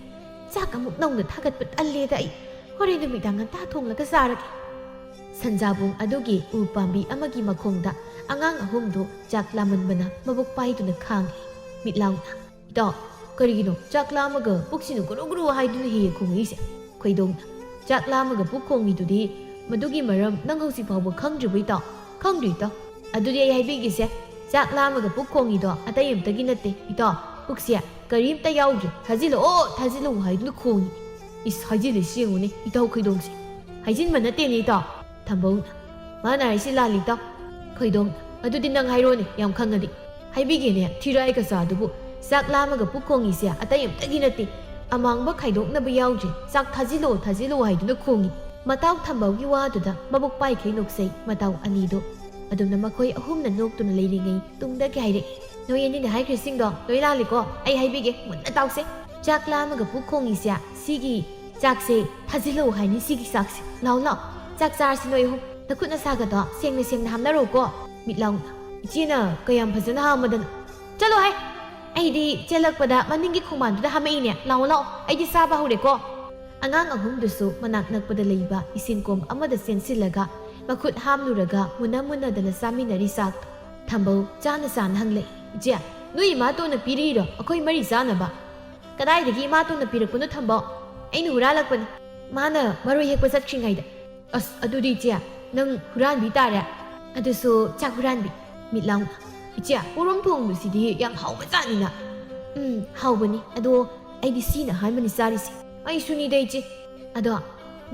ꯆꯥꯛ ꯑꯃꯨꯛ ꯅꯧꯅ ꯊꯥꯒꯠꯄ ꯇꯜꯂꯦꯗ ꯑꯩ꯫ ꯍꯣꯔꯦꯟ ꯅꯨꯃꯤꯗꯥꯡ ꯉꯟꯇꯥ ꯊꯣꯡꯂꯒ ꯆꯥꯔꯒꯦ꯫" ꯁꯟꯖꯥꯕꯨꯡ ꯑꯗꯨꯒꯤ ꯎ ꯄꯥꯝꯕꯤ ꯑꯃꯒꯤ ꯃꯈꯣꯡꯗ ꯑꯉꯥꯡ ꯑꯍꯨꯝꯗꯨ ꯆꯥꯛ ꯂꯥꯝꯃꯟꯕꯅ ꯃꯕꯨꯛ ꯄꯥꯏꯗꯨꯅ ꯈꯥꯡꯂꯤ꯫ ꯃꯤꯠꯂꯥꯎꯅ, "ꯏꯇꯥꯎ, ꯀꯔꯤꯒꯤꯅꯣ ꯆꯥꯛ ꯂꯥꯝꯃꯒ ꯄꯨꯛꯁꯤꯅ ꯒꯨꯔꯨ ꯒꯨꯔꯨ ꯍꯥꯏꯗꯨꯅ ꯍꯦꯛ ꯍꯦꯛ ꯈꯣꯡꯉꯛꯏꯁꯦ?" ꯈꯣꯏꯗꯣꯡꯅ, "ꯆꯥꯛ ꯂꯥꯝꯃꯒ ꯄꯨꯛ ꯈꯣꯡꯉꯤꯗꯨꯗꯤ ꯃꯗꯨꯒꯤ ꯃꯔꯝ ꯅꯪ ꯍꯧꯖꯤꯛ ꯐꯥꯎꯕ ꯈꯪꯗ꯭ꯔꯤꯕꯣ ꯏꯇꯥꯎ?" "ꯈꯪꯗ꯭ꯔꯤ ꯏꯇꯥꯎ꯫" "ꯑꯗꯨꯗꯤ ꯑꯩ ꯍꯥꯏꯕꯤꯒꯦꯁꯦ, ꯆꯥꯛ ꯂꯥꯝꯃꯒ ꯄꯨꯛ ꯈꯣꯡꯉꯤꯗꯣ ꯑꯇꯩ ꯑꯝꯇꯒꯤ ꯅꯠꯇꯦ ꯏꯇꯥꯎ, ꯄꯨꯛꯁꯦ ꯀꯔꯤꯝꯇ ꯌꯥꯎꯗ꯭ꯔꯦ, ꯊꯥꯖꯤꯜꯂꯛꯑꯣ ꯊꯥꯖꯤꯜꯂꯛꯑꯣ ꯍꯥꯏꯗꯨꯅ ꯈꯣꯡꯉꯤ꯫" "ꯏꯁ, ꯍꯥꯏꯖꯤꯜꯂꯤꯁꯤ ꯌꯦꯡꯉꯨꯅꯦ ꯏꯇꯥꯎ ꯈꯣꯏꯗꯣꯡꯁꯦ꯫" "ꯍꯥꯏꯖꯤꯟꯕ ꯅꯠꯇꯦꯅꯦ ꯏꯇꯥꯎ꯫" ꯊꯝꯕꯧꯅ, "ꯃꯥꯅ ꯍꯥꯏꯁꯤ ꯂꯥꯜꯂꯤ ꯏꯇꯥꯎ꯫" ꯈꯣꯏꯗꯣꯡꯅ, "ꯑꯗꯨꯗꯤ ꯅꯪ ꯍꯥꯏꯔꯣꯅꯦ ꯌꯥꯝ ꯈꯪꯉꯗꯤ꯫" "ꯍꯥꯏꯕꯤꯒꯦꯅꯦ ꯊꯤꯔꯥꯏ ꯀꯆꯥꯗꯨꯕꯨ, ꯆꯥꯛ ꯂꯥꯝꯃꯒ ꯄꯨꯛ ꯈꯣꯡꯉꯤꯁꯦ ꯑꯇꯩ ꯑꯝꯇꯒꯤ ꯅꯠꯇꯦ, ꯑꯃꯥꯡꯕ ꯈꯥꯏꯗꯣꯛꯅꯕ ꯌꯥꯎꯗ꯭ꯔꯦ, ꯆꯥꯛ ꯊꯥꯖꯤꯜꯂꯣ ꯊꯥꯖꯤꯜꯂꯣ ꯍꯥꯏꯗꯨꯅ ꯈꯣꯡꯉꯤ꯫" ꯃꯇꯥꯎ ꯊꯝꯕꯧꯒꯤ ꯋꯥꯗꯨꯗ ꯃꯕꯨꯛ ꯄꯥꯏꯈꯩ ꯅꯣꯛꯆꯩ ꯃꯇꯥꯎ ꯑꯅꯤꯗꯨ꯫ ꯑꯗꯨꯝꯅ ꯃꯈꯣꯏ ꯑꯍꯨꯝꯅ ꯅꯣꯛꯇꯨꯅ ꯂꯩꯔꯤꯉꯩ ꯇꯨꯡꯗꯒꯤ ꯍꯥꯏꯔꯛꯏ, "ꯅꯣꯏ ꯑꯅꯤꯅ ꯍꯥꯏꯈ꯭ꯔꯤꯁꯤꯡꯗꯣ ꯂꯣꯏ ꯂꯥꯜꯂꯤꯀꯣ꯫ ꯑꯩ ꯍꯥꯏꯕꯤꯒꯦ ꯃꯨꯟꯅ ꯇꯥꯎꯁꯦ꯫ ꯆꯥꯛ ꯂꯥꯝꯃꯒ ꯄꯨꯛ ꯈꯣꯡꯉꯤꯁꯦ ꯁꯤꯒꯤ ꯆꯥꯛꯁꯦ ꯊꯥꯖꯤꯜꯂꯣ ꯍꯥꯏꯅꯤ ꯁꯤꯒꯤ ꯆꯥꯛꯁꯦ꯫ ꯂꯥꯎ ꯂꯥꯎ, ꯆꯥꯛ ꯆꯥꯔꯁꯤ ꯅꯣꯏ ꯑꯍꯨꯝ꯫ ꯅꯈꯨꯠ ꯅꯁꯥꯒꯗꯣ ꯁꯦꯡꯅ ꯁꯦꯡꯅ ꯍꯥꯝꯅꯔꯣꯀꯣ꯫" ꯃꯤꯠꯂꯥꯎꯅ, "ꯏꯆꯦꯅ ꯀꯌꯥꯝ ꯐꯖꯅ ꯍꯥꯝꯃꯗꯅ꯫ ꯆꯠꯂꯣꯍꯦ, ꯑꯩꯗꯤ ꯆꯦꯜꯂꯛꯄꯗ ꯃꯅꯤꯡꯒꯤ ꯈꯣꯡꯕꯥꯟꯗꯨꯗ ꯍꯥꯝꯃꯛꯏꯅꯦ꯫ ꯂꯥꯛꯑꯣ ꯂꯥꯛꯑꯣ, ꯑꯩꯗꯤ ꯆꯥꯕ ꯍꯧꯔꯦꯀꯣ꯫" ꯑꯉꯥꯡ ꯑꯍꯨꯝꯗꯨꯁꯨ ꯃꯅꯥꯛ ꯅꯛꯄꯗ ꯂꯩꯕ ꯏꯁꯤꯡꯀꯣꯝ ꯑꯃꯗ ꯆꯦꯟꯁꯤꯜꯂꯒ ꯃꯈꯨꯠ ꯍꯥꯝꯂꯨꯔꯒ ꯃꯨꯟꯅ ꯃꯨꯟꯅꯗꯅ ꯆꯥꯃꯤꯟꯅꯔꯤ ꯆꯥꯛꯇꯣ꯫ ꯊꯝꯕꯧ ꯆꯥꯅ ꯆꯥꯅ ꯍꯪꯂꯛꯏ, "ꯏꯆꯦ, ꯅꯣꯏ ꯏꯃꯥꯇꯣꯟꯅ ꯄꯤꯔꯤꯔꯣ ꯑꯩꯈꯣꯏ ꯃꯔꯤ ꯆꯥꯅꯕ?" "ꯀꯗꯥꯏꯗꯒꯤ ꯏꯃꯥꯇꯣꯟꯅ ꯄꯤꯔꯛꯄꯅꯣ ꯊꯝꯕꯧ? ꯑꯩꯅ ꯍꯨꯔꯥꯜꯂꯛꯄꯅꯤ꯫ ꯃꯥꯅ ꯃꯔꯣꯏ ꯍꯦꯛꯄ ꯆꯠꯈ꯭ꯔꯤꯉꯩꯗ꯫" "ꯑꯁ, ꯑꯗꯨꯗꯤ ꯏꯆꯦ, ꯅꯪ ꯍꯨꯔꯥꯟꯕꯤ ꯇꯥꯔꯦ꯫ ꯑꯗꯨꯁꯨ ꯆꯥꯛ ꯍꯨꯔꯥꯟꯕꯤ꯫ ꯃꯤꯠ ꯂꯥꯎꯅ꯫ ꯏꯆꯦ, ꯄꯣꯔꯣꯝ ꯊꯣꯡꯕꯁꯤꯗꯤ ꯌꯥꯝ ꯍꯥꯎꯕꯖꯥꯠꯅꯤꯅ꯫" "ꯎꯝ, ꯍꯥꯎꯕꯅꯤ꯫ ꯑꯗꯣ ꯑꯩꯗꯤ ꯁꯤꯅ ꯑꯍꯥꯟꯕꯅꯤ ꯆꯥꯔꯤꯁꯦ꯫" "ꯑꯩꯁꯨꯅꯤꯗ ꯏꯆꯦ꯫ ꯑꯗꯣ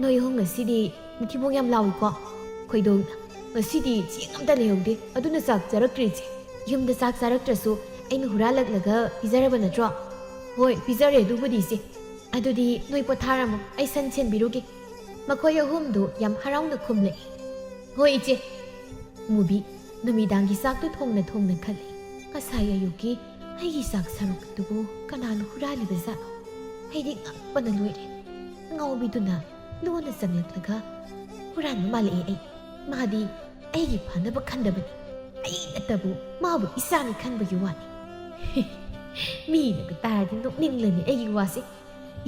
ꯅꯣꯏ ꯑꯍꯨꯝ ꯉꯁꯤꯗꯤ ꯊꯤꯕꯣꯡ ꯌꯥꯝ ꯂꯥꯎꯏꯀꯣ?" "ꯈꯣꯏꯗꯧꯅ꯫ ꯉꯁꯤꯗꯤ ꯆꯦꯡ ꯑꯝꯇ ꯂꯩꯍꯧꯗꯦ, ꯑꯗꯨꯅ ꯆꯥꯛ ꯆꯥꯔꯛꯇ꯭ꯔꯦ ꯏꯆꯦ꯫" "ꯌꯨꯝꯗ ꯆꯥꯛ ꯆꯥꯔꯛꯇ꯭ꯔꯁꯨ ꯑꯩꯅ ꯍꯨꯔꯥꯜꯂꯛꯂꯒ ꯄꯤꯖꯔꯕ ꯅꯠꯇ꯭ꯔꯣ?" "ꯍꯣꯏ, ꯄꯤꯖꯔꯦ ꯑꯗꯨꯕꯨꯗꯤ ꯏꯆꯦ꯫ ꯑꯗꯨꯗꯤ ꯅꯣꯏ ꯄꯣꯊꯥꯔꯝꯃꯣ, ꯑꯩ ꯁꯟ ꯁꯦꯟꯕꯤꯔꯨꯒꯦ꯫" ꯃꯈꯣꯏ ꯑꯍꯨꯝꯗꯨ ꯌꯥꯝ ꯍꯔꯥꯎꯅ ꯈꯨꯝꯂꯛꯏ꯫ "ꯍꯣꯏ ꯏꯆꯦ꯫" ꯃꯨꯕꯤ ꯅꯨꯃꯤꯗꯥꯡꯒꯤ ꯆꯥꯛꯇꯨ ꯊꯣꯡꯅ ꯊꯣꯡꯅ ꯈꯜꯂꯤ꯫ "ꯉꯁꯥꯏ ꯑꯌꯨꯛꯀꯤ ꯑꯩꯒꯤ ꯆꯥꯛ ꯁꯔꯨꯛ ꯑꯗꯨꯕꯨ ꯀꯅꯥꯅ ꯍꯨꯔꯥꯜꯂꯤꯕꯖꯥꯠꯅꯣ? ꯑꯩꯗꯤ ꯉꯛꯄꯅ ꯂꯣꯏꯔꯦ꯫" ꯑꯉꯥꯎꯕꯤꯗꯨꯅ ꯂꯣꯟꯅ ꯆꯪꯂꯛꯂꯒ, "ꯍꯨꯔꯥꯟꯕ ꯃꯥꯜꯂꯛꯑꯦ ꯑꯩ꯫ ꯃꯥꯗꯤ ꯑꯩꯒꯤ ꯐꯅꯕ ꯈꯟꯗꯕꯅꯤ꯫ ꯑꯩ ꯅꯠꯇꯕꯨ ꯃꯥꯕꯨ ꯏꯆꯥꯅꯤ ꯈꯟꯕꯒꯤ ꯋꯥꯅꯤ꯫" ꯃꯤꯅꯒ ꯇꯥꯔꯗꯤ ꯅꯣꯛꯅꯤꯡꯂꯅꯤ ꯑꯩꯒꯤ ꯋꯥꯁꯦ꯫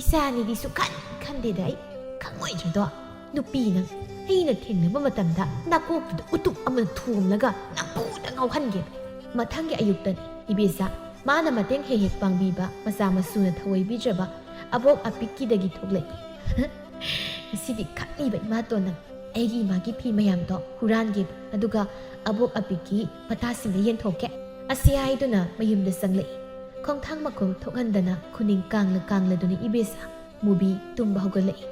"ꯏꯆꯥꯅꯤꯗꯤ ꯁꯨꯛꯈꯟ ꯈꯟꯗꯦꯗ ꯑꯩ꯫ ꯈꯪꯉꯣꯏꯗ꯭ꯔꯗꯣ? ꯅꯨꯄꯤ ꯅꯪ, ꯑꯩꯅ ꯊꯦꯡꯅꯕ ꯃꯇꯝꯗ ꯅꯀꯣꯛꯇꯨꯗ ꯎꯇꯨꯞ ꯑꯃ ꯊꯣꯝꯂꯒ ꯅꯝꯐꯨꯗ ꯉꯥꯎꯍꯟꯒꯦ꯫" ꯃꯊꯪꯒꯤ ꯑꯌꯨꯛꯇꯅꯤ ꯏꯕꯦꯆꯥ, ꯃꯥꯅ ꯃꯇꯦꯡ ꯍꯦꯛ ꯍꯦꯛ ꯄꯥꯡꯕꯤꯕ, ꯃꯆꯥ ꯃꯁꯨꯅ ꯊꯑꯣꯏꯕꯤꯗ꯭ꯔꯕ ꯑꯕꯣꯛ ꯑꯄꯤꯛꯀꯤꯗꯒꯤ ꯊꯣꯛꯂꯛꯏ꯫ "ꯉꯁꯤꯗꯤ ꯈꯪꯅꯤꯕ ꯏꯃꯥꯇꯣꯟ ꯅꯪ꯫ ꯑꯩꯒꯤ ꯏꯃꯥꯒꯤ ꯐꯤ ꯃꯌꯥꯝꯗꯣ ꯍꯨꯔꯥꯟꯒꯦꯕ, ꯑꯗꯨꯒ ꯑꯕꯣꯛ ꯑꯄꯤꯛꯀꯤ ꯃꯇꯥꯁꯤꯡꯗ ꯌꯦꯟꯊꯣꯛꯀꯦ꯫" ꯑꯁꯤ ꯍꯥꯏꯗꯨꯅ ꯃꯌꯨꯝꯗ ꯆꯪꯂꯛꯏ꯫ ꯈꯣꯡꯊꯥꯡ ꯃꯈꯣꯡ ꯊꯣꯛꯍꯟꯗꯅ ꯈꯨꯅꯤꯡ ꯀꯥꯡꯂ ꯀꯥꯡꯂꯗꯨꯅ ꯏꯕꯦꯆꯥ ꯃꯨꯕꯤ ꯇꯨꯝꯕ ꯍꯧꯒꯠꯂꯛꯏ꯫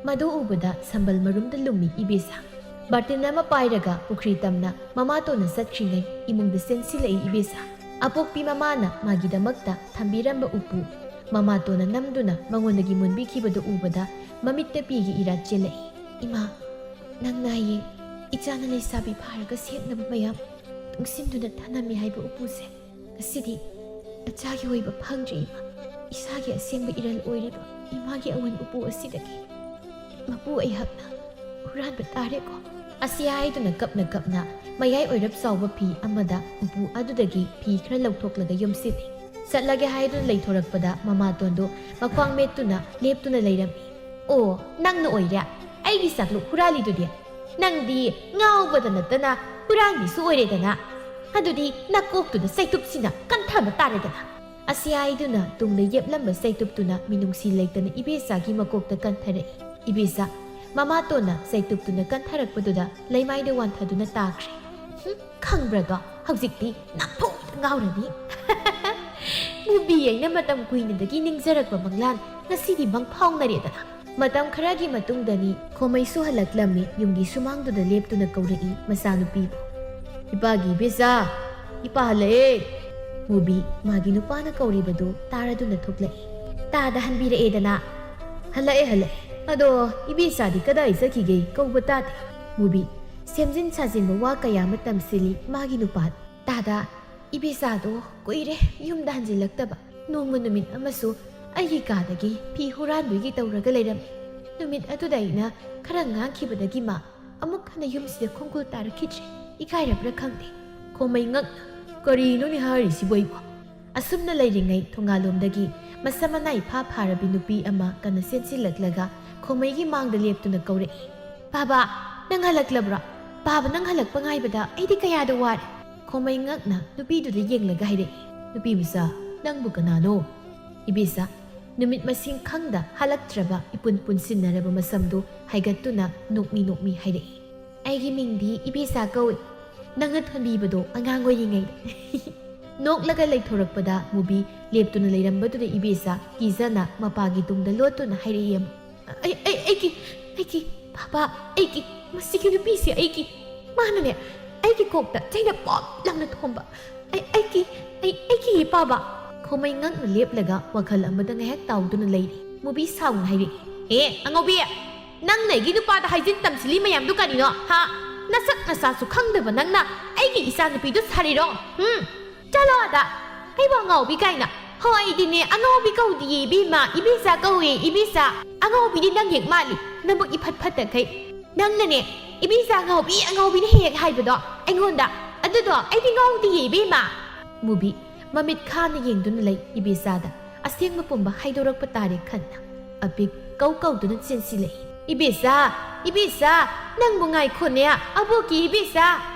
ꯃꯗꯨ ꯎꯕꯗ ꯁꯝꯕꯜ ꯃꯔꯨꯝꯗ ꯂꯨꯝꯃꯤ ꯏꯕꯦꯆꯥ꯫ ꯕꯥꯔꯇꯤꯟ ꯑꯃ ꯄꯥꯏꯔꯒ ꯄꯨꯈ꯭ꯔꯤ ꯇꯝꯅ ꯃꯃꯥꯇꯣꯟꯅ ꯆꯠꯈ꯭ꯔꯤꯉꯩ ꯏꯃꯨꯡꯗ ꯆꯦꯟꯁꯤꯜꯂꯛꯏ ꯏꯕꯦꯆꯥ꯫ ꯑꯄꯣꯛꯄꯤ ꯃꯃꯥꯅ ꯃꯥꯒꯤꯗꯃꯛꯇ ꯊꯝꯕꯤꯔꯝꯕ ꯎꯄꯨ ꯃꯃꯥꯇꯣꯟꯅ ꯅꯝꯗꯨꯅ ꯃꯉꯣꯟꯗꯒꯤ ꯃꯨꯟꯕꯤꯈꯤꯕꯗꯨ ꯎꯕꯗ ꯃꯃꯤꯠꯇ ꯄꯤꯒꯤ ꯏꯔꯥ ꯆꯦꯜꯂꯛꯏ꯫ "ꯏꯃꯥ, ꯅꯪ ꯅꯥꯏꯌꯦ꯫ ꯏꯆꯥꯅ ꯂꯩꯁꯥꯕꯤ ꯐꯥꯔꯒ ꯁꯦꯠꯅꯕ ꯃꯌꯥꯝ ꯇꯨꯡꯁꯤꯟꯗꯨꯅ ꯊꯅꯝꯃꯤ ꯍꯥꯏꯕ ꯎꯄꯨꯁꯦ ꯉꯁꯤꯗꯤ ꯅꯆꯥꯒꯤ ꯑꯣꯏꯕ ꯐꯪꯗ꯭ꯔꯦ ꯏꯃꯥ꯫ ꯏꯁꯥꯒꯤ ꯑꯁꯦꯡꯕ ꯏꯔꯜ ꯑꯣꯏꯔꯤꯕ ꯏꯃꯥꯒꯤ ꯑꯋꯟ ꯎꯄꯨ ꯑꯁꯤꯗꯒꯤ ꯃꯄꯨ ꯑꯩꯍꯥꯛꯅ ꯍꯨꯔꯥꯟꯕ ꯇꯥꯔꯦꯀꯣ꯫" ꯑꯁꯤ ꯍꯥꯏꯗꯨꯅ ꯀꯞꯅ ꯀꯞꯅ ꯃꯌꯥꯏ ꯑꯣꯏꯔꯞ ꯆꯥꯎꯕ ꯐꯤ ꯑꯃꯗ ꯎꯄꯨ ꯑꯗꯨꯗꯒꯤ ꯐꯤ ꯈꯔ ꯂꯧꯊꯣꯛꯂꯒ ꯌꯣꯝꯁꯤꯜꯂꯤ꯫ ꯆꯠꯂꯒꯦ ꯍꯥꯏꯗꯨꯅ ꯂꯩꯊꯣꯔꯛꯄꯗ ꯃꯃꯥꯇꯣꯟꯗꯨ ꯃꯈ꯭ꯋꯥꯡ ꯃꯦꯠꯇꯨꯅ ꯂꯦꯞꯇꯨꯅ ꯂꯩꯔꯝꯃꯤ꯫ "ꯑꯣ, ꯅꯪꯅ ꯑꯣꯏꯔꯦ ꯑꯩꯒꯤ ꯆꯥꯛꯂꯨꯛ ꯍꯨꯔꯥꯜꯂꯤꯗꯨꯗꯤ?" "ꯅꯪꯗꯤ ꯉꯥꯎꯕꯗ ꯅꯠꯇꯅ ꯍꯨꯔꯥꯟꯕꯤꯁꯨ ꯑꯣꯏꯔꯦꯗꯅ꯫ ꯑꯗꯨꯗꯤ ꯅꯀꯣꯛꯇꯨꯗ ꯆꯩꯇꯨꯞꯁꯤꯅ ꯀꯟꯊꯕ ꯇꯥꯔꯦꯗꯅ"꯫ ꯑꯁꯤ ꯍꯥꯏꯗꯨꯅ ꯇꯨꯡꯗ ꯌꯦꯞꯂꯝꯕ ꯆꯩꯇꯨꯞꯇꯨꯅ ꯃꯤꯅꯨꯡꯁꯤ ꯂꯩꯇꯅ ꯏꯕꯦꯆꯥꯒꯤ ꯃꯀꯣꯛꯇ ꯀꯟꯊꯔꯛꯏ꯫ ꯏꯕꯦꯆꯥ, ꯃꯃꯥꯇꯣꯟꯅ ꯆꯩꯇꯨꯞꯇꯨꯅ ꯀꯟꯊꯔꯛꯄꯗꯨꯗ ꯂꯩꯃꯥꯏꯗ ꯋꯥꯟꯊꯗꯨꯅ ꯇꯥꯈ꯭ꯔꯦ꯫ "ꯍꯨꯝ, ꯈꯪꯕ꯭ꯔꯥꯗꯣ? ꯍꯧꯖꯤꯛꯇꯤ ꯅꯥꯐꯨꯗ ꯉꯥꯎꯔꯅꯤ"꯫ ꯃꯨꯕꯤ ꯑꯩꯅ ꯃꯇꯝ ꯀꯨꯏꯅꯗꯒꯤ ꯅꯤꯡꯖꯔꯛꯄ ꯃꯪꯂꯥꯟ ꯉꯁꯤꯗꯤ ꯃꯪ ꯐꯥꯎꯅꯔꯦꯗꯅ꯫ ꯃꯇꯝ ꯈꯔꯒꯤ ꯃꯇꯨꯡꯗꯅꯤ ꯈꯣꯃꯩꯁꯨ ꯍꯜꯂꯛꯂꯝꯃꯤ ꯌꯨꯝꯒꯤ ꯁꯨꯃꯥꯡꯗꯨꯗ ꯂꯦꯞꯇꯨꯅ ꯀꯧꯔꯛꯏ ꯃꯆꯥꯅꯨꯄꯤꯕꯨ꯫ "ꯏꯄꯥꯒꯤ ꯏꯕꯦꯆꯥ, ꯏꯄꯥ ꯍꯜꯂꯛꯑꯦ"꯫ ꯃꯨꯕꯤ ꯃꯥꯒꯤ ꯅꯨꯄꯥꯅ ꯀꯧꯔꯤꯕꯗꯨ ꯇꯥꯔꯗꯨꯅ ꯊꯣꯛꯂꯛꯏ꯫ "ꯇꯥꯗ ꯍꯟꯕꯤꯔꯛꯑꯦꯗꯅ"꯫ "ꯍꯜꯂꯛꯑꯦ, ꯍꯜꯂꯛꯑꯦ꯫ ꯑꯗꯣ ꯏꯕꯦꯆꯥꯗꯤ ꯀꯗꯥꯏ ꯆꯠꯈꯤꯒꯦ? ꯀꯧꯕ ꯇꯥꯗꯦ"꯫ ꯃꯨꯕꯤ ꯁꯦꯝꯖꯤꯟ ꯁꯥꯖꯤꯟꯕ ꯋꯥ ꯀꯌꯥ ꯑꯃ ꯇꯝꯁꯤꯜꯂꯤ ꯃꯥꯒꯤ ꯅꯨꯄꯥꯗ꯫ "ꯇꯥꯗ, ꯏꯕꯦꯆꯥꯗꯣ ꯀꯨꯏꯔꯦ ꯌꯨꯝꯗ ꯍꯟꯖꯤꯜꯂꯛꯇꯕ꯫ ꯅꯣꯡꯃ ꯅꯨꯃꯤꯠ ꯑꯃꯁꯨ ꯑꯩꯒꯤ ꯀꯥꯗꯒꯤ ꯐꯤ ꯍꯨꯔꯥꯟꯗꯣꯏꯒꯤ ꯇꯧꯔꯒ ꯂꯩꯔꯝꯃꯤ꯫ ꯅꯨꯃꯤꯠ ꯑꯗꯨꯗ ꯑꯩꯅ ꯈꯔ ꯉꯥꯡꯈꯤꯕꯗꯒꯤ ꯃꯥ ꯑꯃꯨꯛ ꯍꯟꯅ ꯌꯨꯝꯁꯤꯗ ꯈꯣꯡꯒꯨꯜ ꯇꯥꯔꯛꯈꯤꯗ꯭ꯔꯦ꯫ ꯏꯀꯥꯏꯔꯕ꯭ꯔꯥ ꯈꯪꯗꯦ"꯫ ꯈꯣꯃꯩ ꯉꯛꯅ, "ꯀꯔꯤꯅꯣꯅꯦ ꯍꯥꯏꯔꯤꯁꯤꯕꯣ ꯑꯩꯕꯣ?" ꯑꯁꯨꯝꯅ ꯂꯩꯔꯤꯉꯩ ꯊꯣꯡꯒꯥꯜꯂꯣꯝꯗꯒꯤ ꯃꯁꯝ ꯃꯅꯥ ꯏꯐꯥ ꯐꯥꯔꯕꯤ ꯅꯨꯄꯤ ꯑꯃ ꯀꯟꯅ ꯆꯦꯟꯁꯤꯜꯂꯛꯂꯒ ꯈꯣꯃꯩꯒꯤ ꯃꯥꯡꯗ ꯂꯦꯞꯇꯨꯅ ꯀꯧꯔꯛꯏ꯫ "ꯄꯥꯕ, ꯅꯪ ꯍꯜꯂꯛꯂꯕ꯭ꯔꯣ? ꯄꯥꯕ, ꯅꯪ ꯍꯜꯂꯛꯄ ꯉꯥꯏꯕꯗ ꯑꯩꯗꯤ ꯀꯌꯥꯗ ꯋꯥꯔꯦ"꯫ ꯈꯣꯃꯩ ꯉꯛꯅ ꯅꯨꯄꯤꯗꯨꯗ ꯌꯦꯡꯂꯒ ꯍꯥꯏꯔꯛꯏ꯫ "ꯅꯨꯄꯤ ꯃꯆꯥ, ꯅꯪꯕꯨ ꯀꯅꯥꯅꯣ?" ꯏꯕꯦꯆꯥ, ꯅꯨꯃꯤꯠ ꯃꯁꯤꯡ ꯈꯪꯗ ꯍꯜꯂꯛꯇ꯭ꯔꯕ ꯏꯄꯨꯟ ꯄꯨꯟꯁꯤꯟꯅꯔꯕ ꯃꯁꯝꯗꯨ ꯍꯥꯏꯒꯠꯇꯨꯅ ꯅꯣꯛꯃꯤ ꯅꯣꯛꯃꯤ ꯍꯥꯏꯔꯛꯏ꯫ "ꯑꯩꯒꯤ ꯃꯤꯡꯗꯤ ꯏꯕꯦꯆꯥ ꯀꯧꯏ꯫ ꯅꯪꯅ ꯊꯣꯟꯕꯤꯕꯗꯣ ꯑꯉꯥꯡ ꯑꯣꯏꯔꯤꯉꯩꯗ"꯫ ꯅꯣꯛꯂꯒ ꯂꯩꯊꯣꯔꯛꯄꯗ ꯃꯨꯕꯤ ꯂꯦꯞꯇꯨꯅ ꯂꯩꯔꯝꯕꯗꯨꯗ ꯏꯕꯦꯆꯥ ꯀꯤꯖꯅ ꯃꯄꯥꯒꯤ ꯇꯨꯡꯗ ꯂꯣꯠꯇꯨꯅ ꯍꯥꯏꯔꯛꯏ ꯑꯃꯨꯛ꯫ "ꯑꯩ, ꯑꯩ, ꯑꯩꯒꯤ, ꯑꯩꯒꯤ, ꯄꯥꯕ, ꯑꯩꯒꯤ, ꯃꯁꯤꯒꯤ ꯅꯨꯄꯤꯁꯦ ꯑꯩꯒꯤ, ꯃꯥꯅꯅꯦ ꯑꯩꯒꯤ ꯀꯣꯛꯇ ꯆꯩꯅ ꯄꯣꯞ ꯂꯥꯎꯅ ꯊꯣꯝꯕ꯫ ꯑꯩ, ꯑꯩꯒꯤ, ꯑꯩ, ꯑꯩꯒꯤ ꯄꯥꯕ"꯫ ꯈꯣꯃꯩ ꯉꯛꯅ ꯂꯦꯞꯂꯒ ꯋꯥꯈꯜ ꯑꯃꯗ ꯉꯥꯏꯍꯥꯛ ꯇꯥꯎꯗꯨꯅ ꯂꯩꯔꯤ꯫ ꯃꯨꯕꯤ ꯁꯥꯎꯅ ꯍꯥꯏꯔꯛꯏ꯫ "ꯑꯦ, ꯑꯉꯧꯕꯤ! ꯅꯪꯅ ꯑꯩꯒꯤ ꯅꯨꯄꯥꯗ ꯍꯥꯏꯖꯤꯟ ꯇꯝꯁꯤꯜꯂꯤ ꯃꯌꯥꯝꯗꯨ ꯀꯔꯤꯅꯣ, ꯍꯥ? ꯅꯁꯛ ꯅꯁꯥꯁꯨ ꯈꯪꯗꯕ ꯅꯪꯅ ꯑꯩꯒꯤ ꯏꯆꯥ ꯅꯨꯄꯤꯗꯨ ꯁꯥꯔꯤꯔꯣ? ꯍꯨꯝ? ꯆꯠꯂꯣ ꯑꯥꯗ! ꯑꯩꯕꯨ ꯑꯉꯥꯎꯕꯤ ꯀꯥꯏꯅ! ꯍꯣ, ꯑꯩꯗꯤꯅꯦ ꯑꯉꯥꯎꯕꯤ ꯀꯧꯗꯤꯌꯦ ꯏꯕꯦꯝꯃ, ꯏꯕꯦꯆꯥ ꯀꯧꯋꯦ, ꯏꯕꯦꯆꯥ! ꯑꯉꯥꯎꯕꯤꯗꯤ ꯅꯪ ꯍꯦꯛ ꯃꯥꯜꯂꯤ, ꯅꯕꯨꯛ ꯏꯐꯠ ꯐꯠꯇꯈꯩ꯫ ꯅꯪꯅꯅꯦ ꯏꯕꯦꯆꯥ ꯑꯉꯥꯎꯕꯤ, ꯑꯉꯥꯎꯕꯤꯅ ꯍꯦꯛ ꯍꯥꯏꯕꯗꯣ ꯑꯩꯉꯣꯟꯗ꯫ ꯑꯗꯨꯗꯣ ꯑꯩꯗꯤ ꯉꯥꯎꯗꯤꯌꯦ ꯏꯕꯦꯝꯃ"꯫ ꯃꯨꯕꯤ ꯃꯃꯤꯠ ꯈꯥꯅ ꯌꯦꯡꯗꯨꯅ ꯂꯩ ꯏꯕꯦꯆꯥꯗ꯫ ꯑꯁꯦꯡꯕ ꯄꯨꯝꯕ ꯍꯥꯏꯗꯣꯔꯛꯄ ꯇꯥꯔꯦ ꯈꯟꯅ꯫ ꯑꯄꯤꯛ ꯀꯧ ꯀꯧꯗꯨꯅ ꯆꯦꯟꯁꯤꯜꯂꯛꯏ꯫ "ꯏꯕꯦꯆꯥ, ꯏꯕꯦꯆꯥ, ꯅꯪꯕꯨ ꯉꯥꯏꯈꯣꯅꯦ, ꯑꯕꯣꯛꯀꯤ ꯏꯕꯦꯆꯥ!"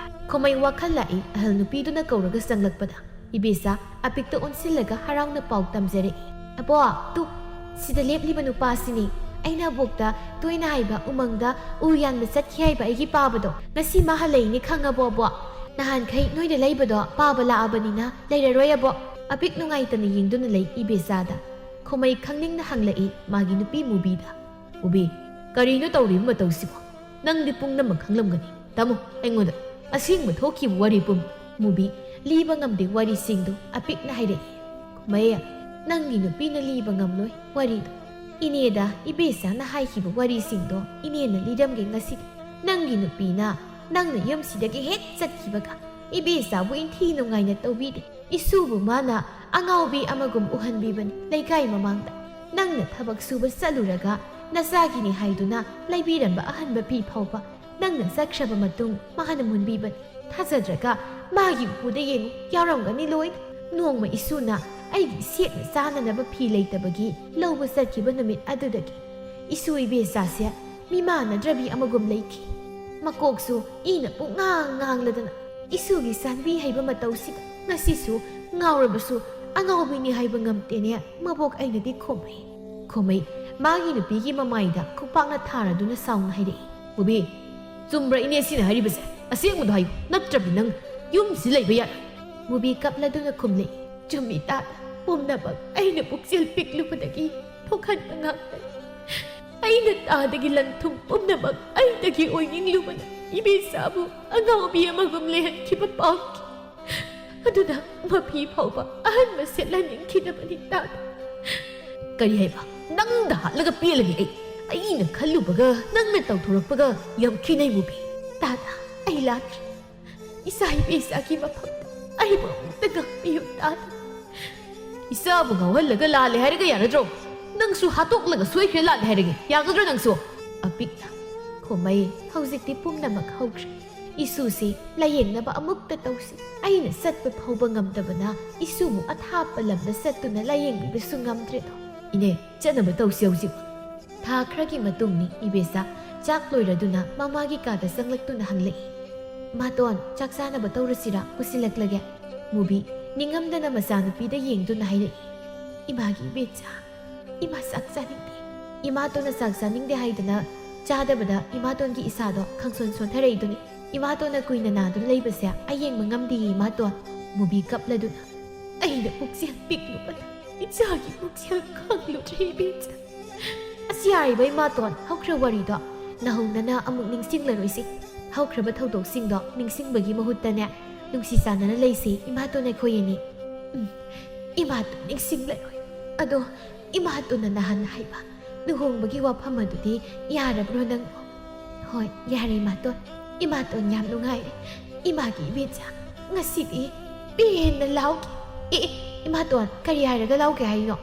ꯈꯣꯃꯩ ꯋꯥꯈꯜ ꯂꯥꯛꯏ ꯑꯍꯜ ꯅꯨꯄꯤꯗꯨꯅ ꯀꯧꯔꯒ ꯆꯪꯂꯛꯄꯗ꯫ ꯏꯕꯦꯆꯥ ꯑꯄꯤꯛꯇ ꯑꯣꯟꯁꯤꯜꯂꯒ ꯍꯔꯥꯎꯅ ꯄꯥꯎ ꯇꯝꯖꯔꯛꯏ꯫ "ꯑꯕꯣꯛ, ꯇꯨ, ꯁꯤꯗ ꯂꯦꯞꯂꯤꯕ ꯅꯨꯄꯥꯁꯤꯅꯤ꯫ ꯑꯩꯅ ꯑꯕꯣꯛꯇ ꯇꯣꯏꯅ ꯍꯥꯏꯕ ꯎꯃꯪꯗ ꯎ ꯌꯥꯟꯕ ꯆꯠꯈꯤ ꯍꯥꯏꯕ ꯑꯩꯒꯤ ꯄꯥꯕꯗꯣ꯫ ꯉꯁꯤ ꯃꯥ ꯍꯜꯂꯛꯏꯅꯤ ꯈꯪꯉꯕꯣ, ꯑꯕꯣꯛ? ꯅꯍꯥꯟꯈꯩ ꯅꯣꯏꯗ ꯂꯩꯕꯗꯣ ꯄꯥꯕ ꯂꯥꯛꯑꯕꯅꯤꯅ ꯂꯩꯔꯔꯣꯏ, ꯑꯕꯣꯛ꯫" ꯑꯄꯤꯛ ꯅꯨꯡꯉꯥꯏꯇꯅ ꯌꯦꯡꯗꯨꯅ ꯂꯩ ꯏꯕꯦꯆꯥꯗ꯫ ꯈꯣꯃꯩ ꯈꯪꯅꯤꯡꯅ ꯍꯪꯂꯛꯏ ꯃꯥꯒꯤ ꯅꯨꯄꯤ ꯃꯨꯕꯤꯗ꯫ "ꯃꯨꯕꯤ, ꯀꯔꯤꯅꯣ ꯇꯧꯔꯤꯕ ꯃꯇꯧꯁꯤꯕꯣ? ꯅꯪꯗꯤ ꯄꯨꯝꯅꯃꯛ ꯈꯪꯂꯝꯒꯅꯤ꯫ ꯇꯥꯃꯣ, ꯑꯩꯉꯣꯟꯗ ꯑꯁꯦꯡꯕ ꯊꯣꯛꯈꯤꯕ ꯋꯥꯔꯤ ꯄꯨꯝ..." ꯃꯨꯕꯤ ꯂꯤꯕ ꯉꯝꯗꯦ ꯋꯥꯔꯤꯁꯤꯡꯗꯨ ꯑꯄꯤꯛꯅ ꯍꯥꯏꯔꯛꯏ꯫ "ꯈꯣꯃꯩ, ꯅꯪꯒꯤ ꯅꯨꯄꯤꯅ ꯂꯤꯕ ꯉꯝꯂꯣꯏ ꯋꯥꯔꯤꯗꯣ꯫ ꯏꯅꯦꯗ ꯏꯕꯦꯆꯥꯅ ꯍꯥꯏꯈꯤꯕ ꯋꯥꯔꯤꯁꯤꯡꯗꯣ ꯏꯅꯦꯅ ꯂꯤꯔꯝꯒꯦ ꯉꯁꯤꯗꯤ꯫ ꯅꯪꯒꯤ ꯅꯨꯄꯤꯅ ꯅꯪꯅ ꯌꯨꯝꯁꯤꯗꯒꯤ ꯍꯦꯛ ꯆꯠꯈꯤꯕꯒ ꯏꯕꯦꯆꯥꯕꯨ ꯏꯟꯊꯤ ꯅꯨꯡꯉꯥꯏꯅ ꯇꯧꯕꯤꯗꯦ꯫ ꯏꯁꯨꯕꯨ ꯃꯥꯅ ꯑꯉꯥꯎꯕꯤ ꯑꯃꯒꯨꯝ ꯎꯍꯟꯕꯤꯕꯅꯤ ꯂꯩꯀꯥꯏ ꯃꯃꯥꯡꯗ꯫ ꯅꯪꯅ ꯊꯕꯛ ꯁꯨꯕ ꯆꯠꯂꯨꯔꯒ ꯅꯆꯥꯒꯤꯅꯤ ꯍꯥꯏꯗꯨꯅ ꯂꯩꯕꯤꯔꯝꯕ ꯑꯍꯟꯕ ꯐꯤ ꯐꯥꯎꯕ ꯅꯪꯅ ꯆꯠꯈ꯭ꯔꯕ ꯃꯇꯨꯡ ꯃꯥꯅ ꯃꯨꯟꯕꯤꯕꯅꯤ꯫ ꯊꯥꯖꯗ꯭ꯔꯒ ꯃꯥꯒꯤ ꯎꯄꯨꯗ ꯌꯦꯡꯉꯨ, ꯌꯥꯎꯔꯝꯒꯅꯤ ꯂꯣꯏꯅ꯫ ꯅꯣꯡꯃ ꯏꯁꯨꯅ ꯑꯩꯒꯤ ꯁꯦꯠꯅ ꯆꯥꯅꯅꯕ ꯐꯤ ꯂꯩꯇꯕꯒꯤ ꯂꯧꯕ ꯆꯠꯈꯤꯕ ꯅꯨꯃꯤꯠ ꯑꯗꯨꯗꯒꯤ ꯏꯁꯨ ꯏꯕꯦꯆꯥꯁꯦ ꯃꯤꯃꯥꯟꯅꯗ꯭ꯔꯕꯤ ꯑꯃꯒꯨꯝ ꯂꯩꯈꯤ꯫ ꯃꯀꯣꯛꯁꯨ ꯏꯅ ꯄꯨꯡꯉꯥꯡ ꯉꯥꯡꯂꯗꯅ ꯏꯁꯨꯒꯤ ꯆꯥꯟꯕꯤ ꯍꯩꯕ ꯃꯇꯧꯁꯤꯗ ꯉꯁꯤꯁꯨ ꯉꯥꯎꯔꯕꯁꯨ ꯑꯉꯥꯎꯕꯤꯅꯤ ꯍꯥꯏꯕ ꯉꯝꯗꯦꯅꯦ ꯃꯕꯣꯛ ꯑꯩꯅꯗꯤ ꯈꯣꯃꯩ꯫" ꯈꯣꯃꯩ ꯃꯥꯒꯤ ꯅꯨꯄꯤꯒꯤ ꯃꯃꯥꯏꯗ ꯈꯨꯄꯥꯛꯅ ꯊꯥꯔꯗꯨꯅ ꯁꯥꯎꯅ ꯍꯥꯏꯔꯛꯏ꯫ "ꯃꯨꯕꯤ, ꯆꯨꯝꯕ꯭ꯔꯥ ꯏꯅꯦ ꯁꯤꯅ ꯍꯥꯏꯔꯤꯕꯁꯦ? ꯑꯁꯦꯡꯕꯗꯣ ꯍꯥꯏꯌꯨ, ꯅꯠꯇ꯭ꯔꯕꯗꯤ ꯅꯪ ꯌꯨꯝꯁꯤ ꯂꯩꯕ ꯌꯥꯔꯣꯏ꯫" ꯃꯨꯕꯤ ꯀꯞꯂꯗꯨꯅ ꯈꯨꯝꯂꯛꯏ꯫ "ꯆꯨꯝꯃꯤ ꯇꯥꯗ, ꯄꯨꯝꯅꯃꯛ ꯑꯩꯅ ꯄꯨꯛꯆꯦꯜ ꯄꯤꯛꯂꯨꯕꯗꯒꯤ ꯊꯣꯛꯍꯟꯕ ꯉꯥꯛꯇꯅꯤ꯫ ꯑꯩꯅ ꯇꯥꯗꯒꯤ ꯂꯟ ꯊꯨꯝ ꯄꯨꯝꯅꯃꯛ ꯑꯩꯗꯒꯤ ꯑꯣꯏꯅꯤꯡꯂꯨꯕꯅ ꯏꯕꯦꯆꯥꯕꯨ ꯑꯉꯥꯎꯕꯤ ꯑꯃꯒꯨꯝ ꯂꯩꯍꯟꯈꯤꯕ ꯄꯥꯝꯈꯤ꯫ ꯑꯗꯨꯅ ꯃꯐꯤ ꯐꯥꯎꯕ ꯑꯍꯟꯕ ꯁꯦꯠꯍꯟꯅꯤꯡꯈꯤꯗꯕꯅꯤ ꯇꯥꯗ꯫" "ꯀꯔꯤ ꯍꯥꯏꯕ? ꯅꯪꯗ ꯍꯥꯠꯂꯒ ꯄꯦꯜꯂꯅꯤ ꯑꯩ꯫ ꯑꯩꯅ ꯈꯜꯂꯨꯕꯒ ꯅꯪꯅ ꯇꯧꯊꯣꯔꯛꯄꯒ ꯌꯥꯝ ꯈꯦꯠꯅꯩ ꯃꯨꯕꯤ꯫" "ꯇꯥꯗ, ꯑꯩ ꯂꯥꯟꯈ꯭ꯔꯦ꯫ ꯏꯆꯥ ꯏꯕꯦꯆꯥꯒꯤ ꯃꯐꯝꯗ ꯑꯩꯕꯨ ꯑꯃꯨꯛꯇ ꯉꯥꯛꯄꯤꯌꯨ ꯇꯥꯗ꯫" "ꯏꯆꯥꯕꯨ ꯉꯥꯎꯍꯜꯂꯒ ꯂꯥꯜꯂꯦ ꯍꯥꯏꯔꯒ ꯌꯥꯔꯗ꯭ꯔꯣ? ꯅꯪꯁꯨ ꯍꯥꯠꯇꯣꯛꯂꯒ ꯁꯣꯏꯈ꯭ꯔꯦ ꯂꯥꯜꯂꯦ ꯍꯥꯏꯔꯒꯦ, ꯌꯥꯒꯗ꯭ꯔꯣ ꯅꯪꯁꯨ?" ꯑꯄꯤꯛꯅ ꯈꯣꯃꯩ ꯍꯧꯖꯤꯛꯇꯤ ꯄꯨꯝꯅꯃꯛ ꯍꯧꯈ꯭ꯔꯦ꯫ ꯏꯁꯨꯁꯤ ꯂꯥꯌꯦꯡꯅꯕ ꯑꯃꯨꯛꯇ ꯇꯧꯁꯤ꯫ ꯑꯩꯅ ꯆꯠꯄ ꯐꯥꯎꯕ ꯉꯝꯗꯕꯅ ꯏꯁꯨꯕꯨ ꯑꯊꯥꯞꯄ ꯂꯝꯗ ꯆꯠꯇꯨꯅ ꯂꯥꯌꯦꯡꯕꯤꯕꯁꯨ ꯉꯝꯗ꯭ꯔꯦꯗꯣ꯫ "ꯏꯅꯦ, ꯆꯠꯅꯕ ꯇꯧꯁꯤ ꯍꯧꯖꯤꯛ꯫ ꯊꯥ ꯈꯔꯒꯤ ꯃꯇꯨꯡꯅꯤ ꯏꯕꯦꯆꯥ ꯆꯥꯛ ꯂꯣꯏꯔꯗꯨꯅ ꯃꯃꯥꯒꯤ ꯀꯥꯗ ꯆꯪꯂꯛꯇꯨꯅ ꯍꯪꯂꯛꯏ꯫ "ꯏꯃꯥꯇꯣꯟ, ꯆꯥꯛ ꯆꯥꯅꯕ ꯇꯧꯔꯁꯤꯔꯥ? ꯄꯨꯁꯤꯜꯂꯛꯂꯒꯦ?" ꯃꯨꯕꯤ ꯅꯤꯡꯉꯝꯗꯅ ꯃꯆꯥꯅꯨꯄꯤꯗ ꯌꯦꯡꯗꯨꯅ ꯍꯥꯏꯔꯛꯏ꯫ "ꯏꯃꯥꯒꯤ ꯏꯕꯦꯆꯥ, ꯏꯃꯥ ꯆꯥꯛ ꯆꯥꯅꯤꯡꯗꯦ꯫ ꯏꯃꯥꯇꯣꯟꯅ ꯆꯥꯛ ꯆꯥꯅꯤꯡꯗꯦ ꯍꯥꯏꯗꯅ ꯆꯥꯗꯕꯗ ꯏꯃꯥꯇꯣꯟꯒꯤ ꯏꯁꯥꯗꯣ ꯈꯪꯁꯣꯟ ꯁꯣꯟꯊꯔꯛꯏꯗꯨꯅꯤ꯫ ꯏꯃꯥꯇꯣꯟꯅ ꯀꯨꯏꯅ ꯅꯥꯗꯨꯅ ꯂꯩꯕꯁꯦ ꯑꯩ ꯌꯦꯡꯕ ꯉꯝꯗꯦꯌꯦ ꯏꯃꯥꯇꯣꯟ꯫" ꯃꯨꯕꯤ ꯀꯞꯂꯗꯨꯅ, "ꯑꯩꯅ ꯄꯨꯛꯆꯦꯜ ꯄꯤꯛꯂꯨꯕꯗ ꯏꯆꯥꯒꯤ ꯄꯨꯛꯆꯦꯜ ꯈꯪꯂꯨꯗ꯭ꯔꯦ ꯏꯕꯦꯆꯥ꯫ ꯑꯁꯤ ꯌꯥꯔꯤꯕ ꯏꯃꯥꯇꯣꯟ, ꯍꯧꯈ꯭ꯔ ꯋꯥꯔꯤꯗꯣ ꯅꯧꯍꯧꯅꯅ ꯑꯃꯨꯛ ꯅꯤꯡꯁꯤꯡꯂꯔꯣꯏꯁꯤ꯫ ꯍꯧꯈ꯭ꯔꯕ ꯊꯧꯗꯣꯛꯁꯤꯡꯗꯣ ꯅꯤꯡꯁꯤꯡꯕꯒꯤ ꯃꯍꯨꯠꯇꯅꯦ, ꯅꯨꯡꯁꯤ ꯆꯥꯟꯅꯅ ꯂꯩꯁꯤ ꯏꯃꯥꯇꯣꯟ ꯑꯩꯈꯣꯏ ꯑꯅꯤ꯫" "ꯎꯝ, ꯏꯃꯥꯇꯣꯟ ꯅꯤꯡꯁꯤꯡꯂꯔꯣꯏ꯫ ꯑꯗꯣ ꯏꯃꯥꯇꯣꯟꯅ ꯅꯍꯥꯟ ꯍꯥꯏꯕ ꯂꯨꯍꯣꯡꯕꯒꯤ ꯋꯥꯐꯝ ꯑꯗꯨꯗꯤ ꯌꯥꯔꯕ꯭ꯔꯣ ꯅꯪꯕꯣ?" "ꯍꯣꯏ, ꯌꯥꯔꯦ ꯏꯃꯥꯇꯣꯟ꯫ ꯏꯃꯥꯇꯣꯟ ꯌꯥꯝ ꯅꯨꯡꯉꯥꯏꯔꯦ꯫ ꯏꯃꯥꯒꯤ ꯏꯕꯦꯆꯥ, ꯉꯁꯤꯗꯤ ꯄꯦꯟꯅ ꯂꯥꯎꯒꯦ꯫" "ꯑꯦ, ꯑꯦ, ꯏꯃꯥꯇꯣꯟ, ꯀꯔꯤ ꯍꯥꯏꯔꯒ ꯂꯥꯎꯒꯦ ꯍꯥꯏꯅꯣ?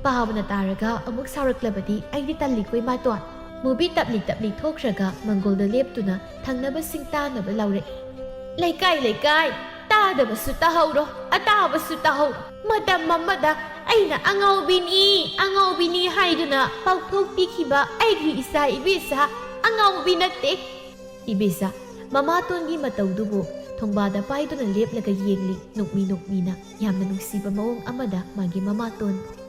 ꯄꯥꯕꯅ ꯇꯥꯔꯒ ꯑꯃꯨꯛ ꯁꯥꯎꯔꯛꯂꯕꯗꯤ ꯑꯩꯗꯤ ꯇꯜꯂꯤꯀꯣ ꯏꯃꯥꯇꯣꯟ꯫" ꯃꯨꯕꯤ ꯇꯞꯂꯤ ꯇꯞꯂꯤ ꯊꯣꯛꯈ꯭ꯔꯒ ꯃꯪꯒꯣꯜꯗ ꯂꯦꯞꯇꯨꯅ ꯊꯪꯅꯕꯁꯤꯡ ꯇꯥꯅꯕ ꯂꯥꯎꯔꯛꯏ꯫ "ꯂꯩꯀꯥꯏ, ꯂꯩꯀꯥꯏ, ꯇꯥꯗꯕꯁꯨ ꯇꯥꯍꯧꯔꯣ, ꯑꯇꯥꯕꯁꯨ ꯇꯥꯍꯧꯔꯣ꯫ ꯃꯇꯝ ꯑꯃꯗ ꯑꯩꯅ ꯑꯉꯥꯎꯕꯤꯅꯤ, ꯑꯉꯥꯎꯕꯤꯅꯤ ꯍꯥꯏꯗꯨꯅ ꯄꯥꯎꯊꯣꯛꯄꯤꯈꯤꯕ ꯑꯩꯒꯤ ꯏꯆꯥ ꯏꯕꯦꯆꯥ ꯑꯉꯥꯎꯕꯤ ꯅꯠꯇꯦ꯫" ꯏꯕꯦꯆꯥ ꯃꯃꯥꯇꯣꯟꯒꯤ ꯃꯇꯧꯗꯨꯕꯨ ꯊꯣꯡꯕꯥꯗ ꯄꯥꯏꯗꯨꯅ ꯂꯦꯞꯂꯒ ꯌꯦꯡꯂꯤ, ꯅꯣꯛꯃꯤ ꯅꯣꯛꯃꯤꯅ, ꯌꯥꯝꯅ ꯅꯨꯡꯁꯤꯕ ꯃꯑꯣꯡ ꯑꯃꯗ ꯃꯥꯒꯤ ꯃꯃꯥꯇꯣꯟꯕꯨ꯫